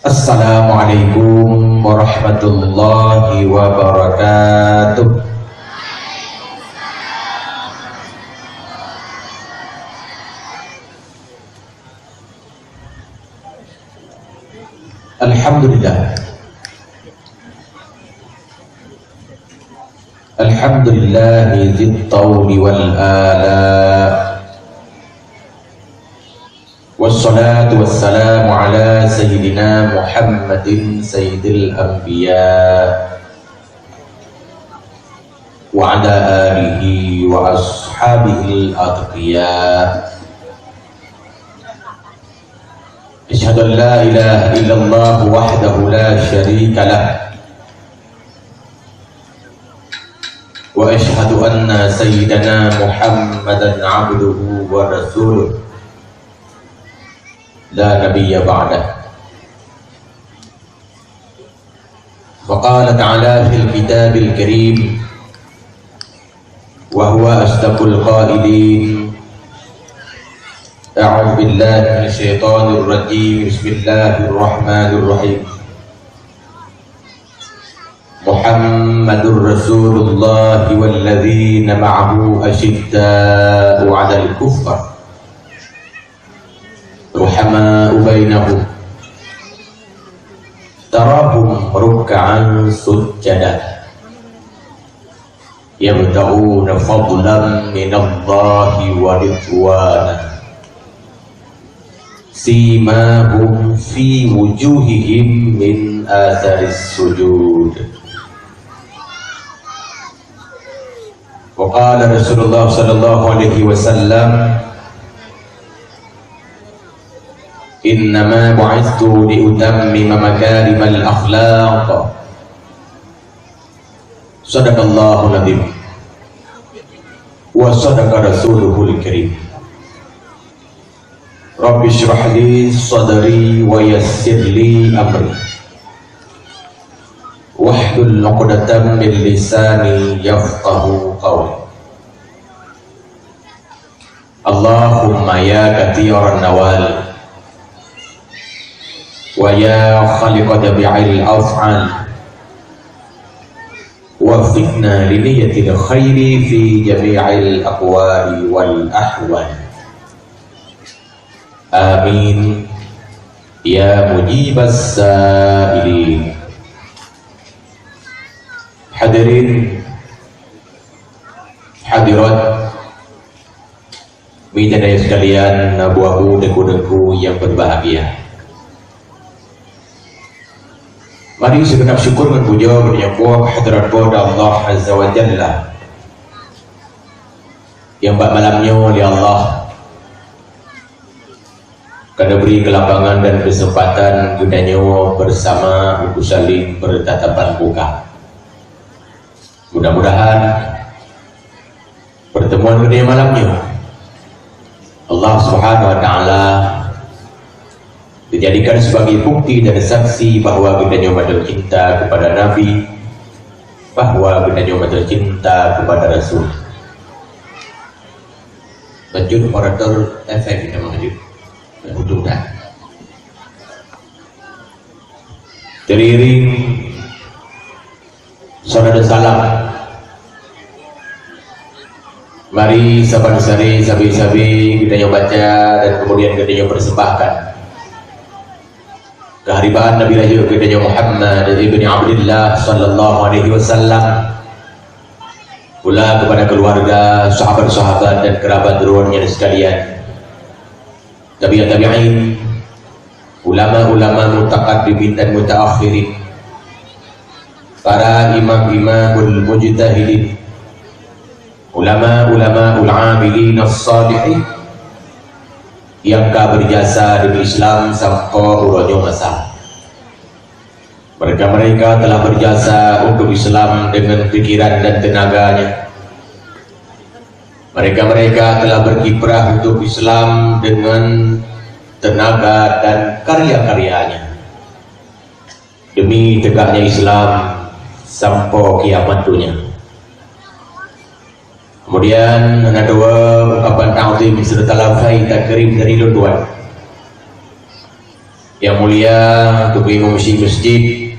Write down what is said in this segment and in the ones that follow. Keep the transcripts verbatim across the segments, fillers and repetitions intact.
Assalamualaikum warahmatullahi wabarakatuh. Alhamdulillah. Alhamdulillahi dzit tauli wal ala. Wassalatu wassalamu ala sayyidina Muhammadin sayyidil anbiya wa ala alihi wa ashabihil atqiya. Asyhadu an la ilaha illallah wahdahu la syarika lah. Wa asyhadu anna sayyidana Muhammadan abduhu wa rasuluh. La nabiyya ba'dah. Wa qala ta'ala fil kitabil karim, wa huwa asdaqul qailin. A'udzu billahi minasy syaithanir rajim. Bismillahirrahmanirrahim. Muhammadur Rasulullah walladzina ma'ahu asyidda'u 'alal kuffar, ruhama'u bainahum, tarahum ruk'an sujjada, yabtaghuna fadlan minallahi wa ridwana. Simahum fi wujuhihim min atharis sujud. Wa qala Rasulullah sallallahu alaihi wasallam, "Innama bu'itstu li utammima makarimal akhlaq." Sadaqallahul adzim. Wa sadaqa rasuluhul karim. Rabbi shrah li sadri wa yassir li amri. Wahlul 'uqdatam min lisani yafqahu qawli. Allahumma ya katsiran nawal, wa ya khaliqa jami'il af'al, waffiqna li niyyatil khairi fi jami'il aqwali wal ahwal. Amin. Ya mujibas sa'ilin. Hadirin, hadirat, mita dan sekalian, abu-abu, teungku-teungku yang berbahagia. Mari sigeunap syukur ngon puja beutanyoe keu hadirat Po teu Allah Azza wa Jalla. Nyang bak malam nyoe, ya Allah, ka neubri keulapangan dan keuseumpatan geutanyoe beusama untuk saling beutatapan muka. Mudah-mudahan pertemuan geutanyoe malam nyoe, Allah Subhanahu wa Taala dijadikan sebagai bukti dan saksi bahwa geutanyoe mantong cinta kepada Nabi, bahwa geutanyoe mantong cinta kepada Rasul. Bacut operator efek kita mengejut. Butuh dah. Teriring saudara salam. Mari saban sari sabe-sabe geutanyoe baca dan kemudian geutanyoe persembahkan keuharibaan Nabi Rasul geutanyoe Muhammad ibni Abdillah sallallahu alaihi wasallam. Pula kepada keluarga, sahabat-sahabat dan kerabat droeneuh sekalian. Tabi'ut tabi'in, ulama-ulama mutaqaddimin dan mutaakhirin, para imam-imamul mujtahidin, ulama-ulamaul amilin as-salihin yang ka berjasa demi Islam sampoe uroe nyoe masa. Mereka-mereka telah berjasa untuk Islam dengan pikiran dan tenaganya. Mereka-mereka telah berkiprah untuk Islam dengan tenaga dan karya-karyanya demi tegaknya Islam sampoe kiamat dunia. Kemudian, hana dua ungkapan ta'zim serta lafai takrim dari lôn tuan. Yang mulia Teungku Imum Syik Masjid,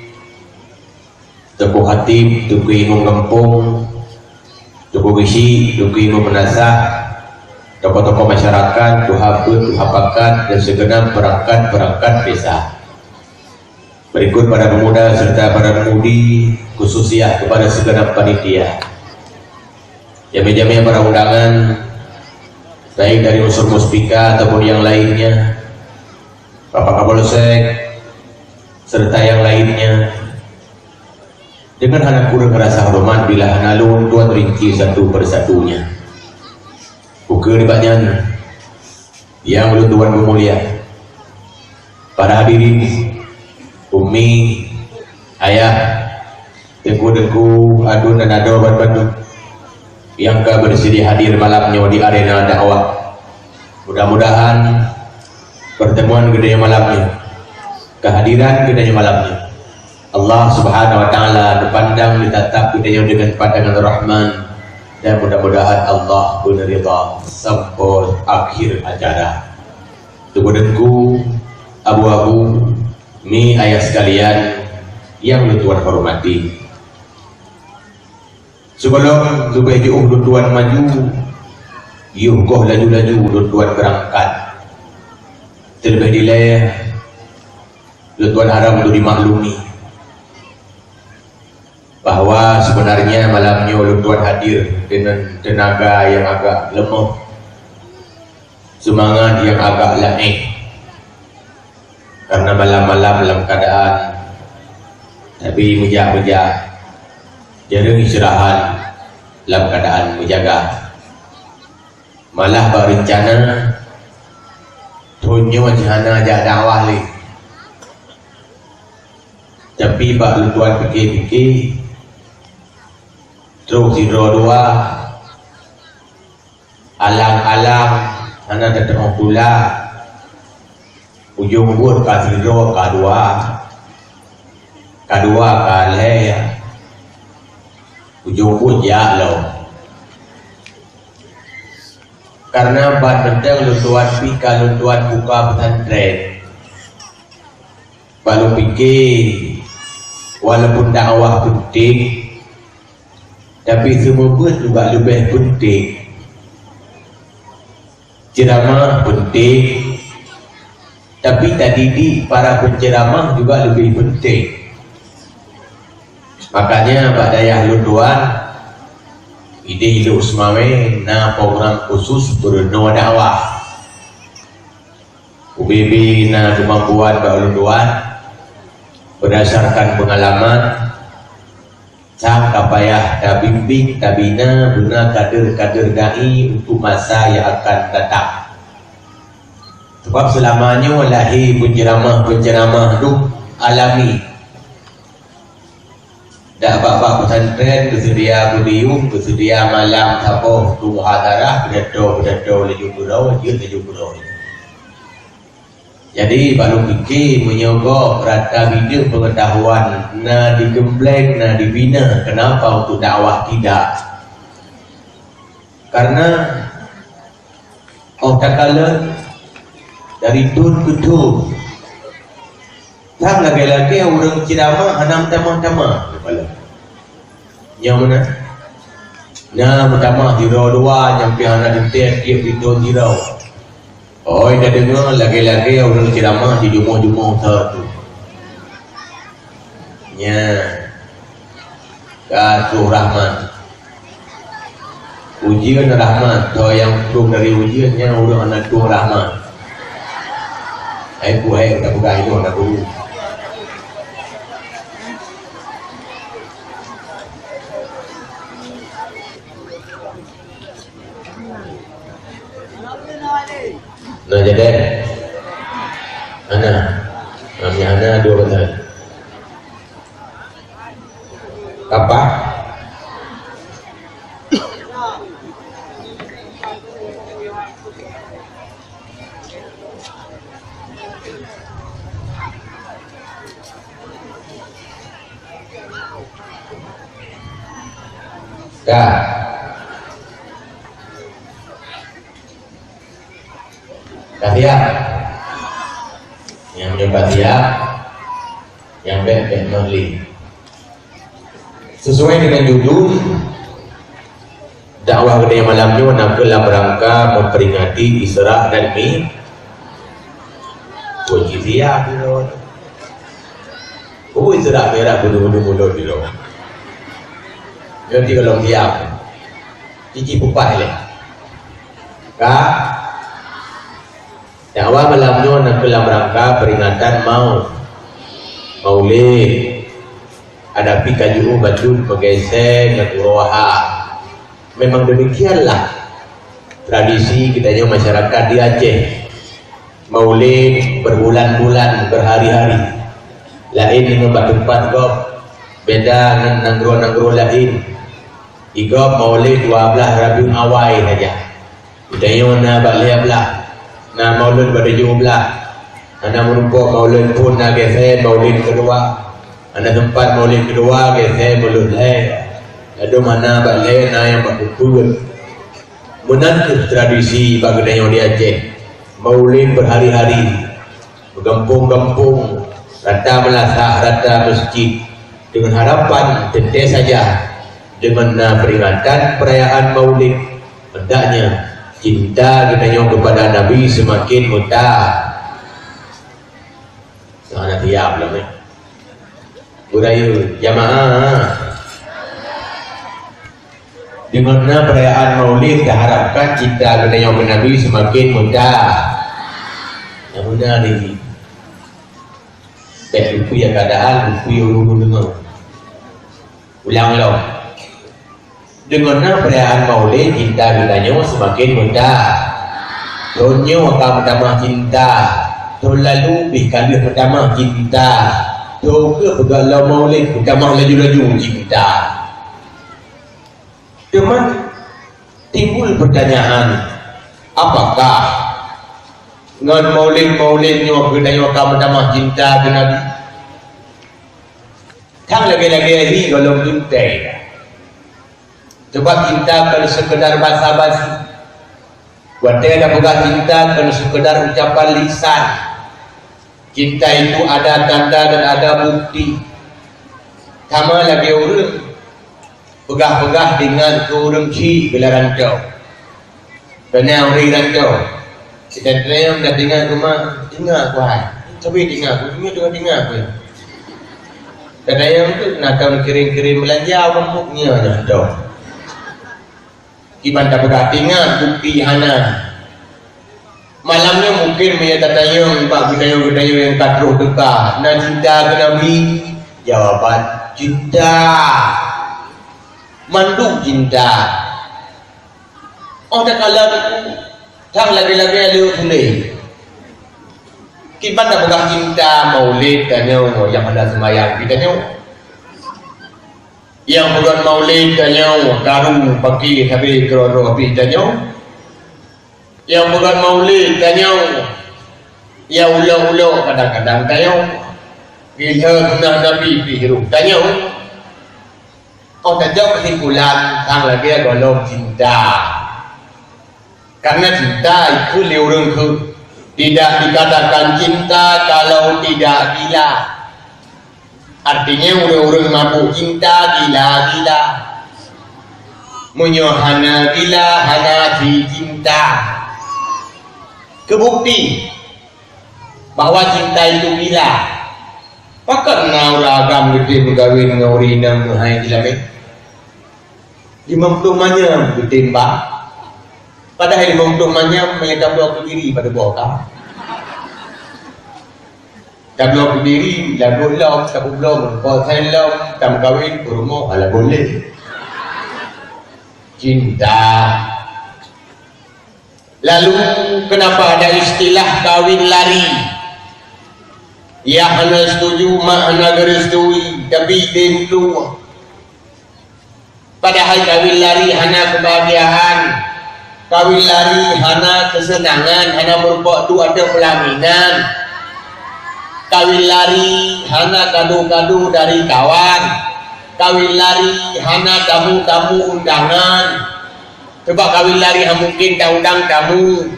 Teungku Khatib, Teungku Imum Gampông, Teungku Geuchik, Teungku Imum Meunasah, tokoh-tokoh masyarakat, tuha peuet, tuha pakat, dan segenap perangkat-perangkat desa. Berikut para pemuda serta para pemudi, khususnya kepada segenap panitia. Jamé-jamé para undangan, baik dari unsur Muspika ataupun yang lainnya, Bapak Kapolsek, serta yang lainnya, dengan hana kureueng rasa hormat bila hana lôn tuan rinci satu persatunya. Ukeue nibak nyan, nyang ulôn tuan peumulia, para hadirin, umi, ayah, teungku-teungku, aduen dan adoe banmandum nyang ka beuseudia hadir malam nyoe di arena dakwah. Mudah-mudahan pertemuan geutanyoe malam nyoe, kehadiran geutanyoe malam nyoe, Allah Subhanahu wa Taala neupandang, neutatap geutanyoe deungon pandangan rahman, dan mudah-mudahan Allah beuneurida sampoe akhir acara. Teungku-teungku, abu-abu, mi ayah sekalian nyang lôn tuan hormati. Sigohlom leubeh jiôh lôn tuan maju, yoh goh laju-laju lôn tuan beurangkat. Teuleubeh dilée, lôn tuan harab untuk dimaklumi bahwa sebenarnya malam nyoe lôn tuan hadir deungon teunaga nyang agak leumoh, seumangat nyang agak laéh, karena malam-malam lam keuadaan tabi meujak-meujak, jareueng istirahat lam keuadaan meujaga. Malah bak reuncana thon nyoe jih hana jak dakwah lé. Tapi bak lôn tuan pike-pike, troh sidroe dua, alang-alang hana teuteumé pula. Ujong buet ka sidroe ka dua, ka dua ka lhée, ujong buet jak lom. Karena ban mantong lôn tuan pih ka lôn tuan buka pesantren. Bak lôn pike, walaupun dakwah peunteng, tapi seumeubeuet juga leubeh peunteng. Ceuramah peunteng, tapi tadidik para peuceuramah juga leubeh peunteng. Makanya bak dayah lôn tuan, ideh Lhokseumawe na program khusus peurunoe dakwah. Ubé-bé na keumampuan bak ulôn tuan, berdasarkan pengalaman, sang ka payah tabimbing, tabina beuna kader-kader dai untuk masa yang akan datang. Sebab selama nyoe lahé penceramah-penceramah duek alami. Dak bak-bak pesantren geuseudia podium, geuseudia malam saboh untuk muhadharah, pidato-pidato laju keudroe, jeuet laju keudroe. Jadi, bak lôn pike meunyoe gob rata bideueng peungatahuan na digembleng, na dibina, kenapa untuk dakwah tidak? Karena óh takalon dari thon keu thon, sang lagée-lagée ureuëng ceuramah hana meutamah-tamah. Nyang meunan, na meutamah sidroe dua nyang pih hana teuntée tieb di thon sidroe. Oi, tadeungoe lagée-lagée ureuëng ceuramah jijumoh-jumoh sa tu. Nya, ka troh rahmat. Ujeuen rahmat, soe nyang troh dari ujeuen nyan ureuëng hana troh rahmat. Hai buhai tapeugah ilong na guru. Na jadi? Hana. Kami hana dua belas. Apa? Dah. Dah siap? Nyang meunyoe ka siap. Nyang bèk-bèk meuh lé. Sesuai dengan judul dakwah geutanyoe malam nyoe, na kheueh lam rangka memperingati Isra dan Mi-, Puji siap di luar. Oh, Isra Mi'raj bulu-bulu mulut di luar. Nanti kalau siap, cici pupas leh. Ka? Dakwah malam nyoe na kheueh lam rangka peringatan mau-, Maulid. Ada pi ka jiôh bacut meugeusé ngon uroe ha. Memang demikianlah tradisi geutanyoe masyarakat di Aceh. Maulid berbulan-bulan, berhari-hari. Laén ngon bak teumpat gob, beda ngon nanggroe-nanggroe laén. Di gob Maulid dua blaih Rabiul Awai saja. Geutanyoe na bak lhèe blaih, na Maulid bak tujoh blaih. Hana meurumpok Maulid pun na geusé Maulid keudua. Hana teumpat Maulid keudua geusé Maulid lhèe. Ladôm hana bak lhèe na nyang bak peuet. Meunan kheueh tradisi bak geutanyoe di Aceh. Maulid berhari-hari. Beugampông-gampông, rata meulasah, rata meuseujid, deungon harapan teuntèe saja deungon na peuringatan peurayaan Maulid, hendaknya cinta geutanyoe keupada Nabi seumaken meuta-, Hana siap lom, eh. Beurayeuk jamaah. Deungon na peurayaan Maulid, taharapkan cinta geutanyoe keu Nabi seumaken meuta-, nyang meunan nyoe. Bèk lupa keadaan, lupa ureueng deungoe. Ulang lom. Deungon na peurayaan Maulid, cinta geutanyoe seumaken meuta-, thon nyoe ka meutamah cinta, thon lalu pih ka lheueh meutamah cinta, thon keuh peugah lom Maulid, meutamah laju-laju cinta. Teuma timbul peutanyaan, apakah ngon Maulid-Maulid nyoe geutanyoe ka meutamah cinta keu Nabi? Tan lagèe-lagèe hi gohlom teuntèe. Sabab cinta kon seukeudar basa-basi. Watèe tapeugah cinta kon seukeudar ucapan lisan. Cinta itu ada tanda dan ada bukti. Sama lagèe ureueng peugah-peugah teuingat keu ureueng chik geulah ranto. Keunan ureueng ranto. Siteungoh dah teuingat keu ma, teuingat keu hai. Tapi teuingat keu, teuingat keu. Kadang tu na tam kirim-kirim beulanja ureueng buknya ranto. Kiban tapeugah teuingat bukti hana. Malam nyoe mungken meunyoe tatanyong bak geutanyoe-geutanyoe nyang ka troh teuka, na cinta keu Nabi? Jawaban, cinta. Mandum cinta. Óh takalon tan lagèe-lagèe le ulèe. Kiban tapeugah cinta Maulid tanyoe nyang hana seumayang geutanyoe. Nyang peugöt Maulid tanyoe karu paké sabe keudroe-droe pih tanyoe. Nyang peugöt Maulid tanyoe, ya ulok-ulok kadang-kadang tanyoe. Gila sunah Nabi pih roh tanyoe. Óh tajok keusimpulan, sang lagèe gohlom cinta. Karena cinta itu lé ureueng keu tidak dikatakan cinta kalau tidak gila. Artinya ureueng-ureueng mabuk cinta gila-gila. Meunyoe hana gila, hana até cinta. Teubukti bahwa cinta itu gila. Pakon na ureueng agam geutem meukawen ngon ureueng inong meuhai jilamet? Limong ploh manyam geutembak. Padahai limong ploh manyam meunyo tabloe keu diri padub boh ka. Tabloe keu diri lagoe lom, tapubloe meurumpok sai lom, tameukawen peurumoh lagoe lé. Cinta. Lalu, kenapa ada istilah kawin lari? Yah hana setuju, mak hana geurestui, tapi tem luwah. Padahai kawin lari hana kebahagiaan, kawin lari hana kesenangan, hana meurumpok tu ateueh peulaminan. Kawin lari hana kado-kado dari kawan, kawin lari hana tamu-tamu undangan. Sebab kawin lari han mungken taundang tamu.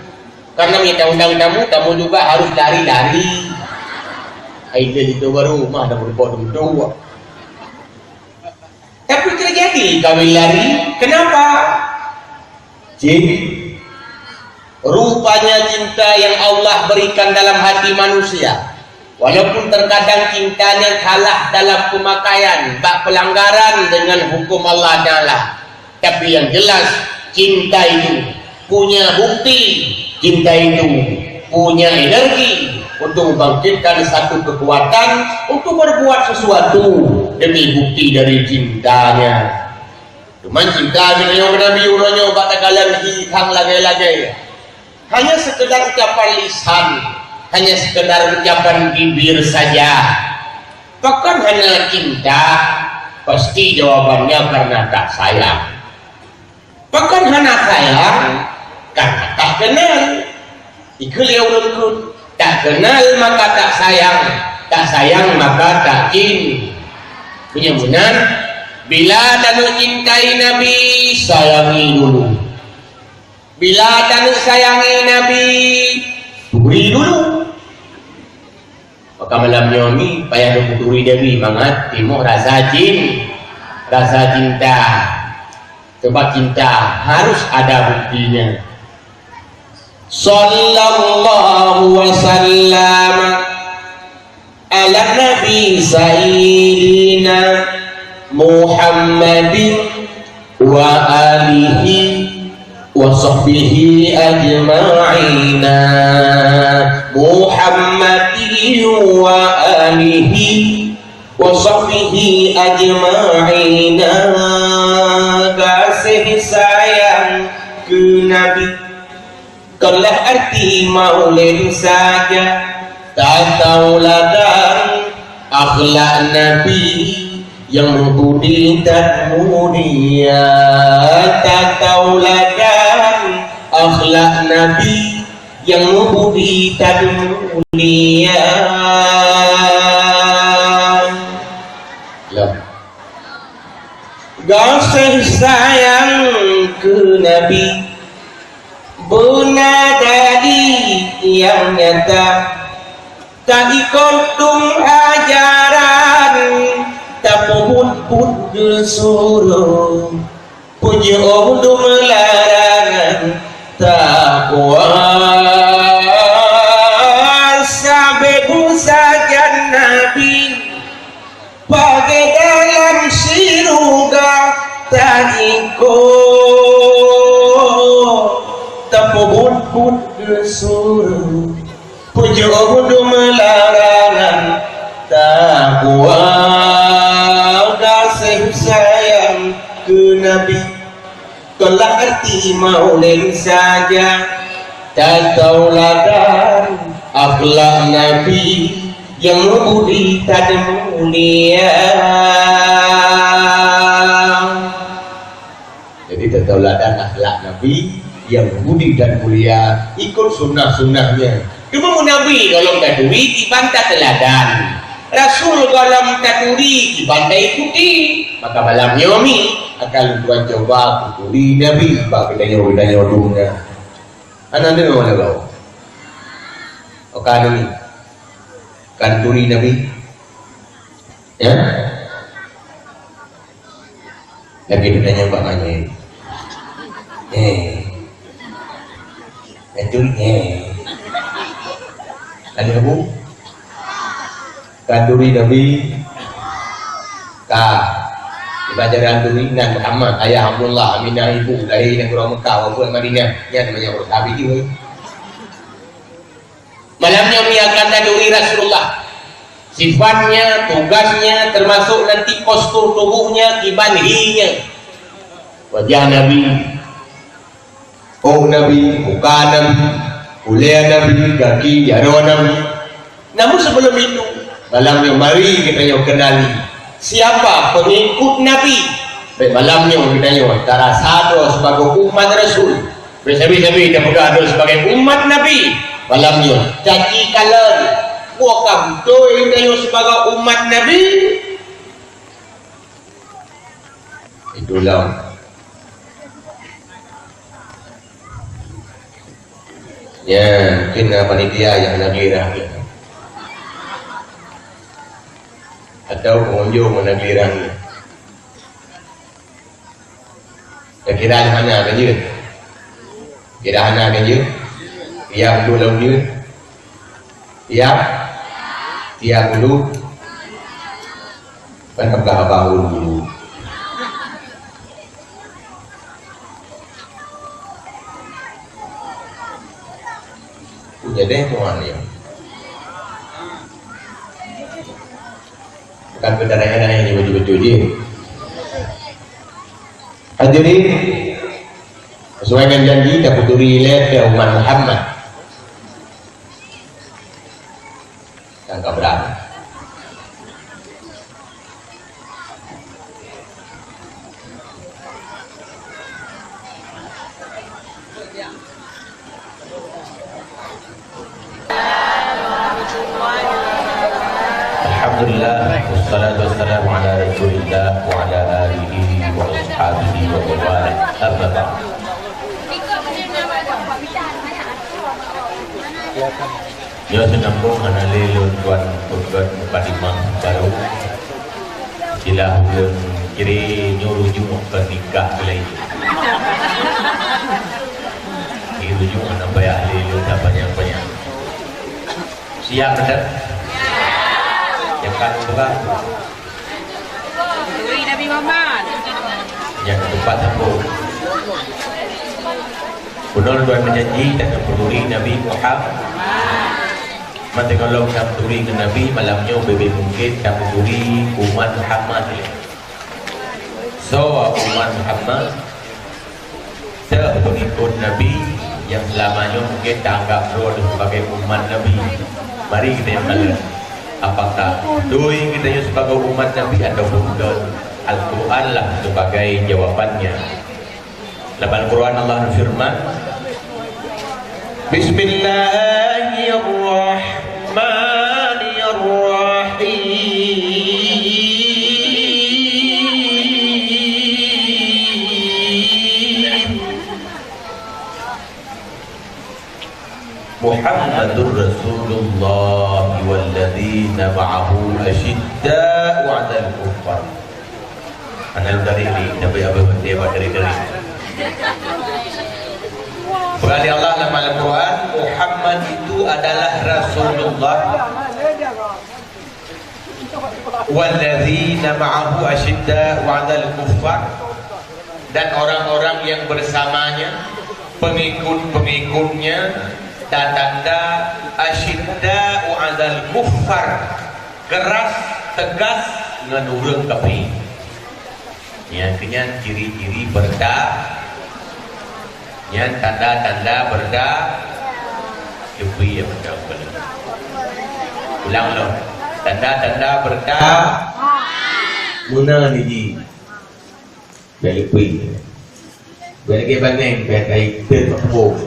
Karena meunyo taundang tamu, tamu juga harus lari-lari. Ai lé itu baru mah dah berbuat untuk. Tapi terjadi kawin lari. Kenapa? Jin. Rupanya cinta yang Allah berikan dalam hati manusia, walaupun terkadang cintanya kalah dalam pemakaian, bak pelanggaran dengan hukum Allah Taala. Tapi yang jelas, cinta itu punya bukti, cinta itu punya energi untuk membangkitkan satu kekuatan untuk berbuat sesuatu demi bukti dari cintanya. Teuma cinta geutanyoe keu Nabi uroe nyoe bak takalon hi thang lagée-lagée. Hanya sekedar ucapan lisan, hanya sekedar ucapan bibir saja. Pakon hana cinta? Pasti jawabannya karena tak sayang. Pakon hana sayang? Karena tak kenal. Ikeu lé ureuëng kheun, tak kenal maka tak sayang, tak sayang maka tak cin. Meunyoe meunan, bila tanyoe cintai Nabi, sayangi dulu. Bila tanyoe sayangi Nabi, turi dulu. Maka malam nyoe ni payah neuputuri Nabi mangat timoh rasa cin, rasa cinta. Sebab cinta harus ada buktinya. Sallallahu wasallam ala Nabi Sayyidina Muhammadin wa alihi wa sahbihi ajma'ina. Muhammadin wa alihi wa sahbihi ajma'ina. Gaséh sayang keu Nabi. Kon lah arti maulid saja, tatauladan akhlak Nabi nyang meubudi dan mulia. Tatauladan akhlak Nabi nyang meubudi dan mulia. Lom. Gaséh sayang keu Nabi beuna jadi nyang nyata. Taikot tueng ajaran, tapeubuet buet geusuroh, peujeuet dum larangan takwa. Sabé beusajan Nabi Pakai dalam siruga taikot, tapeubuet-buet geusuroh, peujeuet dum larangan takwa, gaséh sayang keu Nabi. Kon lah arti maulid saja, tatauladan akhlak Nabi nyang meubudi dan mulia. Jadi, tatauladan akhlak Nabi nyang meubudi dan mulia, ikut sunnah-sunnahnya. Cuma meunyoe Nabi gohlom taturi, kiban tateuladan. Rasul gohlom taturi, kiban taikuti. Maka malam nyoe mi akan lôn tuan cuba kuturi Nabi bak geutanyoe-geutanyoe dum nyan. Hana deungoe lagèe. Oka deungoe. Kan turi Nabi. Ya? Lagi ditanya Pak Manyé. Eh. Itu eh. Ada Abu? Kan turi Nabi. Ka. Ibadah turi nan Muhammad, ayah Abdullah, Aminah ibu, lahé di nanggroe Mekah, walaupun Madinah. Nyan namanya ureueng sahabat itu. Malam nyoe mi akan taturi Rasulullah. Sifatnya, tugasnya, termasuk nanti postur tubuhnya, kiban hinya. Wajah Nabi, ôk Nabi, muka Nabi, ulèe Nabi, gaki, jaroe Nabi. Namun sebelum itu, malam nyoe mari geutanyoe kenali siapa pengikut Nabi. Bèk malam nyoe geutanyoe tarasa droe sibagoe umat Rasul. Bèk sabe-sabe tapeugah droe sibagai umat Nabi. Malam nyoe, caci kalon, peue ka beutôi tanyoe sibagai umat Nabi? Itulah. Ya, mungkin, eh, panitia nyang lagi dah. Atau pengunjung ngon nanggroe nyan. Kira hana ka jeuet. Kira hana ka jeuet. Tiap dulu lom jeuet. Tiap, tiap dulu. Kan haba-haba ulôn dulu. Jadi, mohon ya. Bukan perkara yang lain, betul-betul je. Hadirin, sesuai dengan janji, kita peuturi lé keu umat Muhammad. Tangkap berat. Alhamdulillah, wassalatu wassalamu ala Rasulillah wa ala alihi wa ashabihi wa man walah. Amma ba'd. Nyoe seunambong hana lé lôn tuan peugét mukadimah barô. Silah ulôn kiri nyoe rujuk keu nikah keulai. Nyoe rujuk hana payah lé lôn that panyang-panyang. Siap dah? Nyan ka peugah. Peuturi Nabi Muhammad. Nyan teumpat sampôh. Bunoe lôn meujanji tapeuturi Nabi Muhammad. Mantong gohlom tapeuturi ngon Nabi, malam nyoe bèk-bèk mungken tapeuturi umat Muhammad lé. Soe umat Muhammad? Teuh pengikut Nabi nyang seulama nyoe mungken taanggap droe sebagai umat Nabi. Mari geutanyoe kalon, apakah beutôi geutanyoe sebagai umat Nabi ataupun bukan? Al-Quranlah sebagai jawabannya. Lam Al-Quran Allah feureuman, Bismillahirrahmanirrahim. Muhammadur Rasulullah walladzina ma'ahu asyidda'u 'alal kuffar. Hana dari ni, tapi apa dia buat dari dari. Berani Allah dalam Al-Quran, Muhammad itu adalah Rasulullah. Walladzina ma'ahu asyidda'u 'alal kuffar, dan orang-orang yang bersamanya, pengikut-pengikutnya, tatanda asyidda'u 'alal kuffar, keras, tegas ngon ureuëng kafé. Nyan keunyan ciri-ciri beureuta, nyan tanda-tanda beureuta, leubeh ya beureuta. Ulang lom. Tanda-tanda beureuta meunan jih. Dah leubeh. Bagi banding, biar kai teupeupông.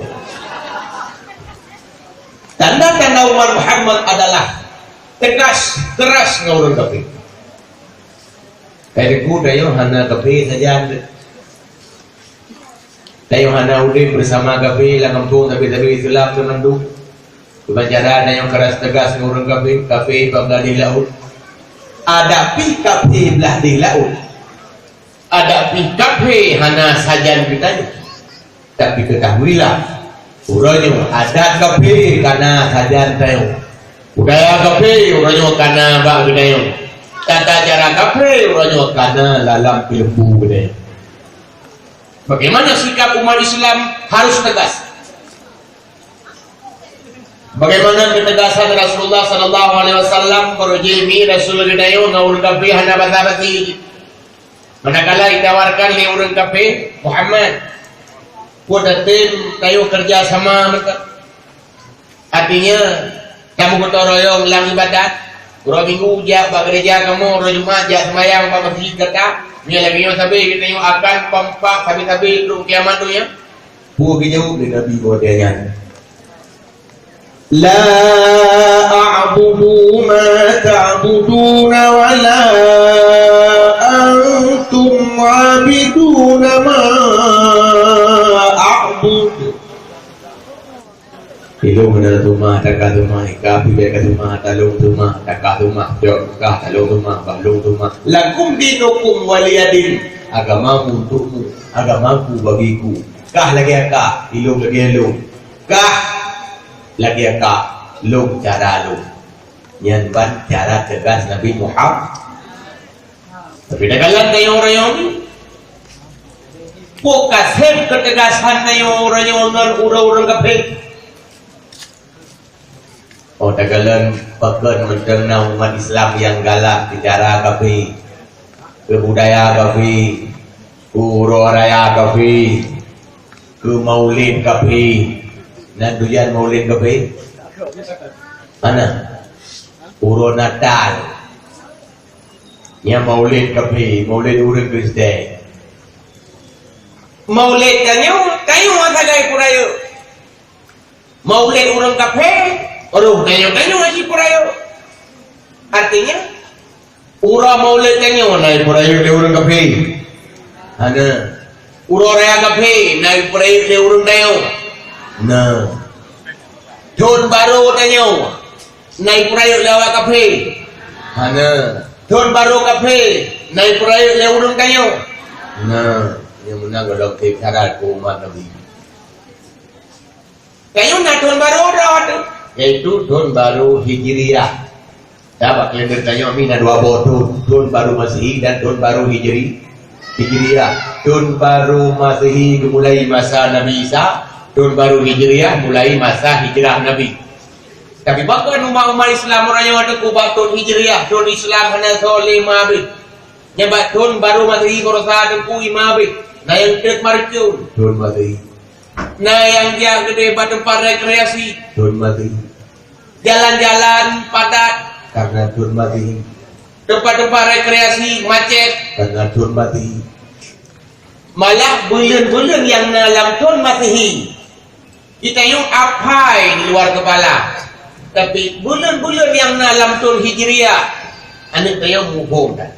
Tanda-tanda umat Muhammad adalah tegas, keras ngon ureuëng kafé. Hai teungku, tanyoe hana kafé sajan. Tanyoe hana udeb bersama kafé lam gampông, tapi tanyoe Islam tu mandum. Cuma cara tanyoe keras tegas ngon ureuëng kafé, kafé bak blah di laôt. Ada pih kafé blah di laôt. Ada pih kafé hana sajan geutanyoe. Tapi ketahuilah, uroe nyoe adat kafé kana sajan tanyoe. Budaya kafé uroe nyoe kana bak geutanyoe. Tata cara kafé uroe nyoe kana lam peuleumbu geutanyoe. Bagaimana sikap umat Islam harus tegas? Bagaimana ketegasan Rasulullah sallallahu alaihi wasallam, baroe jih mi Rasul geutanyoe ngon ureuëng kafé hana basa-basi? Manakala ditawarkan lé ureuëng kafé, "Muhammad, peue tatem tanyoe kerja sama meuka?" Artinya, kamoe gotong royong lam ibadat. Uroe Minggu jak bak gereja kamoe, uroe Jumat jak seumayang bak meuseujid gata. Nyoe lagée nyoe sabe geutanyoe akan kompak sabe-sabe lam kiamat donya. Peue geujaweueb lé Nabi bak watée nyan? "La a'budu ma ta'buduna wa la antum 'abiduna ma a'bud." Ilôn Beuna seumah, taka seumah, ika pih bèk ka seumah, talông seumah, taka seumah, cok Mekah, talông seumah, balông seumah. Lakum dinukum waliyadin. Agamamu untukmu, agamaku bagiku. Kah lagèe kah, ilông lagèe lông. Kah lagèe kah, lông cara lông. Nyan ban cara teugas Nabi Muhammad. Tapi takalon tanyoe uroe nyoe, peue ka sép keuteugasan tanyoe uroe nyoe ngon ureueng-ureueng kafé? Oh, takalon pakon mantong na umat Islam nyang galak keu cara kafé, keu budaya kafé, keu uroe raya kafé, keu maulid kafé. Na tujuan maulid kafé? Hana. Uroe Natal. Nyan maulid kafé, maulid ureueng Kristen. Maulid tanyoe, tanyoe sagai peurayeuk. Maulid ureueng kafé, roh tanyoe, tanyoe hana jipeurayeuk. Artinya, uroe maulid tanyoe na jipeurayeuk lé ureueng kafé? Hana. Uroe raya kafé na jipeurayeuk lé ureueng tanyoe? Na. Thon barô tanyoe na jipeurayeuk lé awak kafé? Hana. Thon barô kafé na jipeurayeuk lé ureueng tanyoe? Na. Nyang meunan gohlom teuka syarat keu umat Nabi. Tanyoe na thon barô droe teuh, yaitu thon barô Hijriah. Dan bak kalender tanyoe mi na dua boh thon, thon barô Masehi dan thon barô Hijri-, Hijriah. Thon barô Masehi geumulai masa Nabi Isa, thon barô Hijriah mulai masa hijrah Nabi. Tapi pakon umat-umat Islam uroe nyoe teuka bak thon Hijriah, thon Islam hana soe lé ma abéh. Nyan bak thon barô Masehi baroesa teungku ima abéh. Na nyang trép marcon, thon Masehi. Na nyang jak keudéh bak teumpat rekreasi, thon Masehi. Jalan-jalan padat, karena thon Masehi. Teumpat-teumpat rekreasi macet, karena thon Masehi. Malah buleuen-buleuen nyang na lam thon Masehi, geutanyoe aphai di luar keupala. Tapi buleuen-buleuen nyang na lam thon Hijriah, aneuk tanyoe muphom that.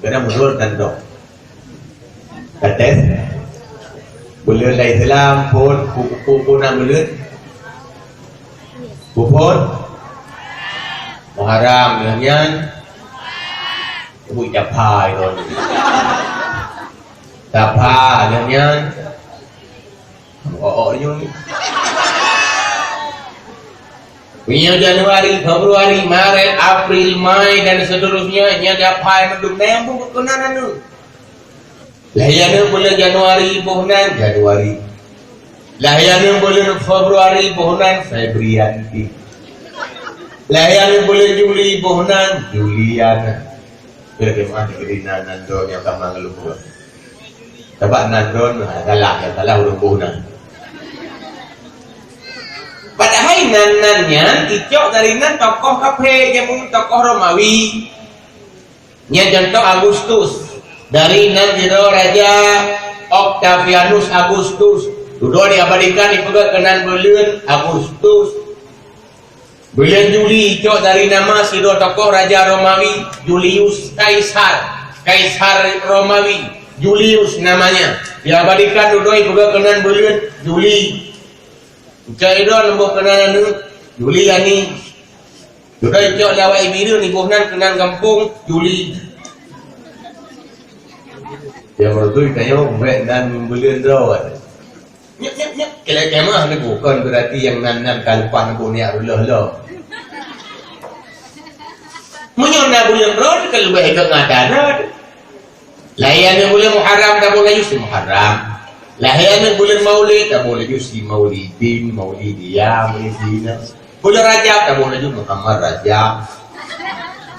Kadang muphom tantong. Kates. Buleuen lam Islam phon, pu-, pu-, pu-, na buleuen? Pu phon? Muharram, lheueh nyan? Ui, taphai kon. Taphai, lheueh nyan? Oh, oh, nyoe. Meunyoe Januari, Februari, Maret, April, Mei, dan seterusnya, nyan taphai mandum, na nyang buet keunan aneuk. Lahé aneuk buleuen Januari, boh nan Januari. Lahé aneuk buleuen Februari, boh nan Febrianti. Lahé aneuk buleuen Juli, boh nan Juliana. Kira-kira mah, kira nan, nan do nyang sama ngeluh. Sabab nan don, ha, salah, nyang salah ureueng boh nan. Padahai nan-nan nyan icok dari nan tokoh kafé, jameun tokoh Romawi. Nyan contoh Agustus. Dari nan sidroe raja Octavianus Agustus. Dudoe diabadikan dipeugah keunan buleuen Agustus. Buleuen Juli icok dari nama sidroe tokoh raja Romawi, Julius Kaisar. Kaisar Romawi, Julius namanya. Diabadikan dudoe ipeugah keunan buleuen Juli. Icok idon boh keunan aneuk, Juliani. Dudoe icok lé awak Ibu Bireuen, iboh nan keunan gampông, Juli. Nyang beutôi tanyoe bèk nan buleuen droe. Nyek, nyek, nyek. Keu lagèe meuh neubukon beurati nyang nan-nan ka leupah neuboh nyan reuloh lom. Meunyoe na buleuen droe, ka leubeh gèt ngon ata droe. Lahé aneuk buleuen Muharram, taboh laju si Muharram. Lahé aneuk buleuen Maulid, taboh laju si Maulidin, Maulidiyah, Maulidina. Buleuen Rajab, taboh laju Muhammad Rajab.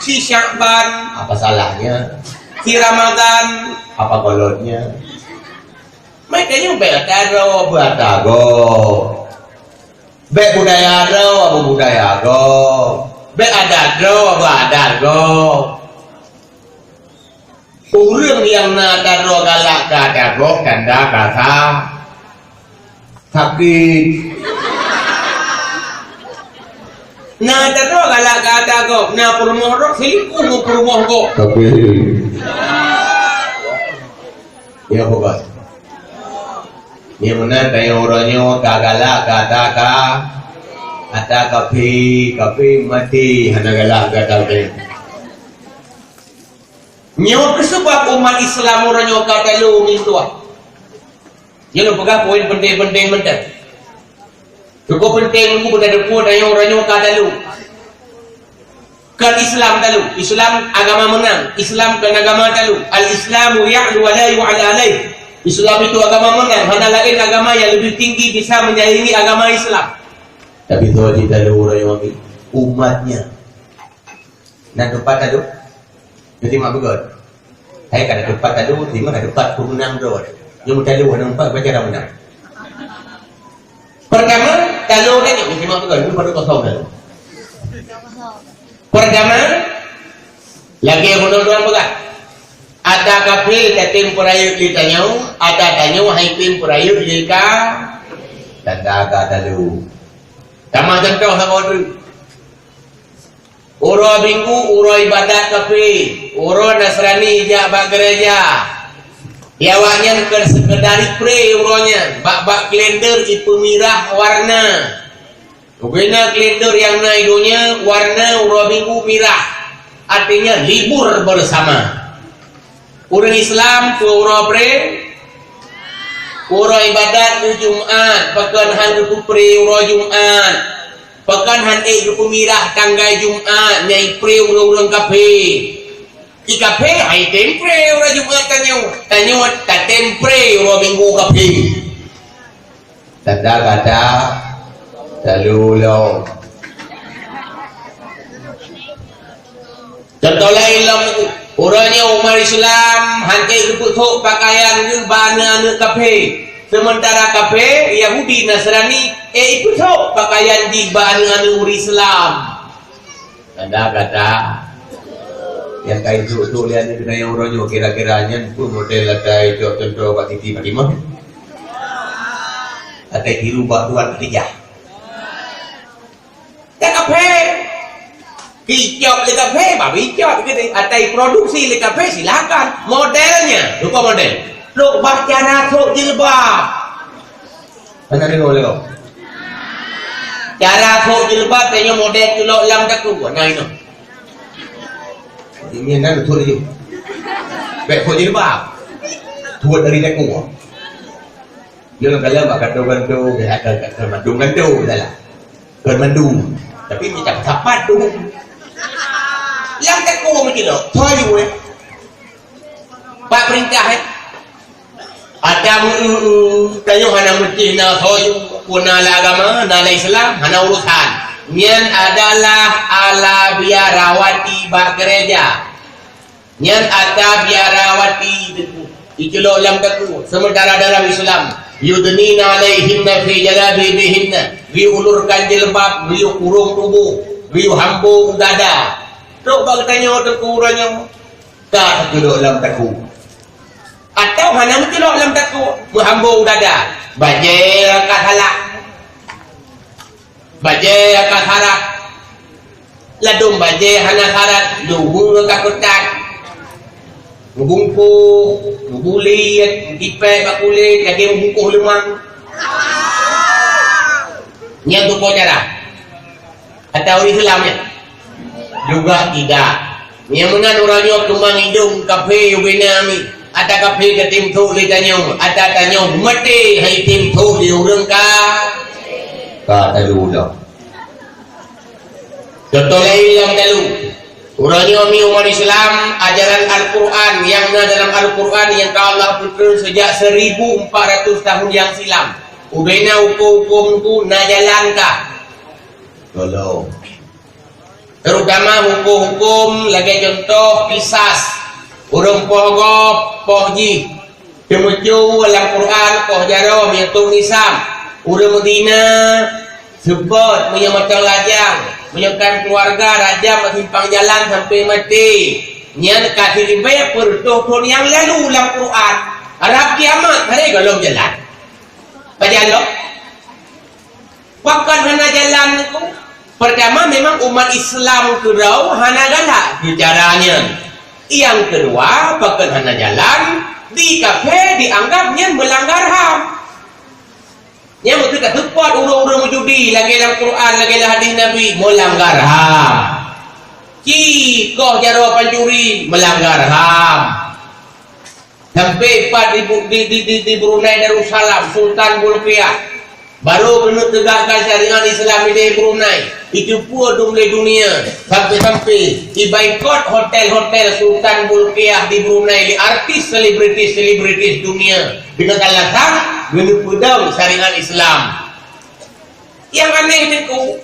Si Syakban, apa salahnya? Si Ramadan, apa kolotnya? Meutanyoe bèk ata droe beu ata gob. Bèk budaya droe beu budaya gob. Bèk adat droe beu adat gob. Ureueng nyang na ata droe galak keu ata gob tanda ka sa-, sakét. Na ata droe galak keu ata gob, na peurumoh droe seulingkuh ngon peurumoh gob. Sakét. Ya, bukan. Nyang meunan tanyoe uroe nyoe ka galak keu ata ka-, Ata kafé, kafé maté hana galak gata teuh. Nyoe keuh sabab umat Islam uroe nyoe ka talo mintuah. Nyoe lôn peugah poin penting-penting mantong. Cukup penting untuk gata teupeue tanyoe uroe nyoe ka talo. Kon Islam talo. Islam agama menang. Islam kon agama talo. Al-Islamu ya'lu wa la yu'la alaih. Islam itu agama menang. Hana laén agama yang lebih tinggi bisa menyaingi agama Islam. Tapi soe jitalo uroe nyoe, umatnya. Na teumpat talo? Jadi mak beugöt. Hai ka na teumpat talo, di mana teumpat pemenang droe? Nyang talo hana empat baca dah menang. Pertama, talo tadi, jadi mak beugöt, ini pada kosong talo. Pertama, lagèe bunoe tuan peugah. Ata kafé tatem peurayeuk lé tanyoe, ata tanyoe hai tem peurayeuk lé ka, tanda ka talo. Tamah contoh saboh treuk. Uroe Minggu, uroe ibadat kafé, uroe Nasrani jak bak gereja. Di awaknyan kon seukeudari pré uroe nyan, bak-bak kalender ipeumirah warna. Bubena kalender nyang na i donya, warna uroe Minggu mirah, artinya libur bersama. Ureuëng Islam peue uroe pré? Uroe ibadat keuh Jumat, pakon han geupeupré uroe Jumat? Pakon han ék geupeumirah tanggai Jumat nyang ipré ureuëng-ureuëng kafé? I kafé hai tem pré uroe Jumat tanyoe, tanyoe tatem pré uroe Minggu kafé. Tanda kata talo lom. Contoh laén lom, uroe nyoe umat Islam han ék geupeuthok pakaian geuh bak aneuëk-aneuëk kafé, seumeuntara kafé, Yahudi, Nasrani ék ipeusok pakaian jih bak aneuëk-aneuëk ureuëng Islam. Tanda kata nyang ka ituek-tuek lé aneuëk geutanyoe uroe nyoe, kira-kira nyan peue model ata icok contoh bak Siti Fatimah? Ata tiru bak Tuan Khadijah? Ata kafé. Icok lé kafé, babi icok gitu. Ata iproduksi lé kafé, silakan. Modelnya, rupa model. Lok bah cara sok jilbab. Hana deungoe lé kau? Cara sok jilbab tanyoe model tulok lam takue, na inoe. Ini nan betul je. Bèk sok jilbab. Tuan dari takue. Dia orang kata bak kantô-kantô, dia kata, kata mandum kantô, salah. Kon mandum. Tapi minta sapat tu. Lam takue meutilok. Soe yue, eh? Bak peurintah, eh? Ata meu-, tanyoe hana meusti na soe yue, peue na lam agama, na lam Islam, hana urusan. Nyan adalah ala biarawati bak gereja. Nyan ata biarawati teungku. Iculok lam takue. Sementara dalam Islam, yudnina alaihinna fi jalabibihinna. Geuulurkan jilbab, geukurong tuboh, geuhambo u dada. Trok bak geutanyoe teungku uroe nyoe. Ka teuculok lam takue. Atau hana meuculok lam takue, meuhambo u dada. Bajèe ka salah. Bajèe ka sarat. Ladôm bajèe hana sarat, luweue ka keutat. Meubungkôh, meubuliet, meutipék bak kulét, lagèe meubungkôh leumang. Nyan tupo cara. Ata ureuëng Islam nyan? Juga tidak. Nyang meunan uroe nyoe keumang idong kafé ubena mi. Ata kafé ka tem thok lé tanyoe, ata tanyoe maté hai tem thok lé ureuëng ka, ka talo lom. Contoh laén nyang talo. Uroe nyoe mi umat Islam, ajaran Al-Quran nyang na dalam Al-Quran nyang ka Allah peutreun sejak seribu empat ratus tahun nyang silam. Ubena huköm-huköm tu na jalan ka. Tolong. Terutama huköm-huköm lagèe contoh kisas, ureuëng poh gob, poh jih. Teumeucue lam Quran poh jaroe meunyoe tông nisab. Ureuëng meuzina, seubot meunyoe mantong lajang, meunyoe kon keuluwarga rajam bak simpang jalan sampoe maté. Nyan ka siribèe peureutôh thon nyang lalu lam Quran. Rab kiamat hana gohlom jalan. Pajan lom? Pakon hana jalan teungku? Pertama, memang umat Islam keudroe hana galak keu cara nyan. Nyang keudua, pakon hana jalan, di kafé dianggap nyan meulanggar ham. Nyang beutôi ka seupôt ureuëng-ureuëng meujudi, lagée lam Quran, lagée lam hadis Nabi, meulanggar ham. Ci koh jaroe pancuri, meulanggar ham. Sampai pat di, Bu-, di, di, di, di Brunei Darussalam, Sultan Bolkiah, barô keuneuk teugakkan syariat Islam di Brunei. Itu pue dum lé dunia. Sampai-sampai diboikot hotel-hotel Sultan Bolkiah di Brunei lé artis selebritis-selebritis dunia. Dengan alasan geuneuk peudong syariat Islam. Nyang aneh teungku,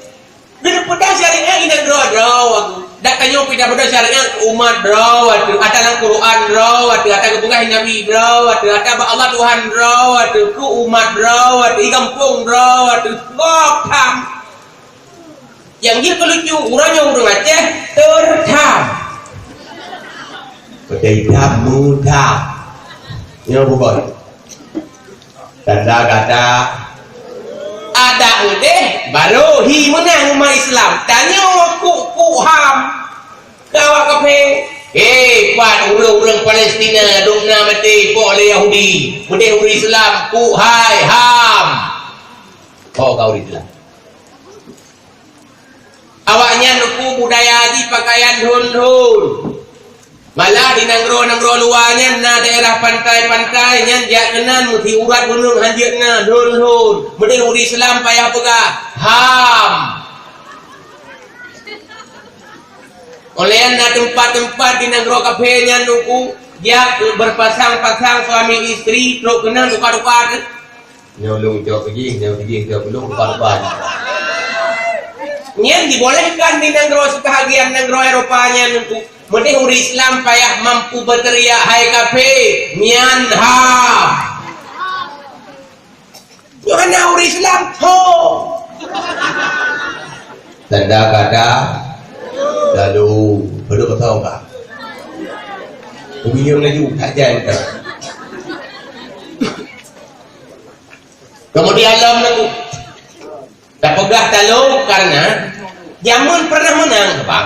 geuneuk peudong syariat inong droe-droe aku. Dak tanyoe pih tapeudong syariat umat droe ateueh, ata lam Quran droe ateueh, ata geupeugah Nabi droe ateueh, ata bak Allah Tuhan droe ateueh, keu umat droe ateueh, i gampông droe ateueh. Gob tham. Nyang jeuet keu lucu, uroe nyoe ureuëng Aceh, teur tham. Peudeh tham, meu tham. Nyoe bukon. Tanda kata adak udeh, barô hi meunang umat Islam. Tanyoe kuk-kuk ham. Kawak kaphé. Hei, pat ureuëng-ureuëng Palestina dum na maté po lé Yahudi. Udeh ureuëng Islam, kuk hai ham. Oh, kau ureuëng Islam. Awaknyan uku budaya jih pakaian lhôn-lhôn. Malah di nanggroe-nanggroe luwa nyan na daerah pantai-pantai nyan jak keunan meusiurat gunong hanjeuet na lhôn-lhôn. Meudeh ureuëng Islam payah peugah, ham. Oleh na teumpat-teumpat di nanggroe kaphé nyan uku jak berpasang-pasang suami istri trok keunan upat-upat. Nyoe lôn cok keujih, nyoe keujih cok lôn, rupa-rupa. Nyan dibolehkan di nanggroe, seubahagian nanggroe Eropa nyan untuk meudeh ureuëng Islam payah mampu beuteriak, "Hai kafé!" Nyan ha. Nyoe hana ureuëng Islam, ho. Tanda kata lalu, padum beutôi ka. Ubiyong laju, tak jan ka. Kemudian lom nunggu. Tapeugah talo karena jameun pernah meunang, Pak.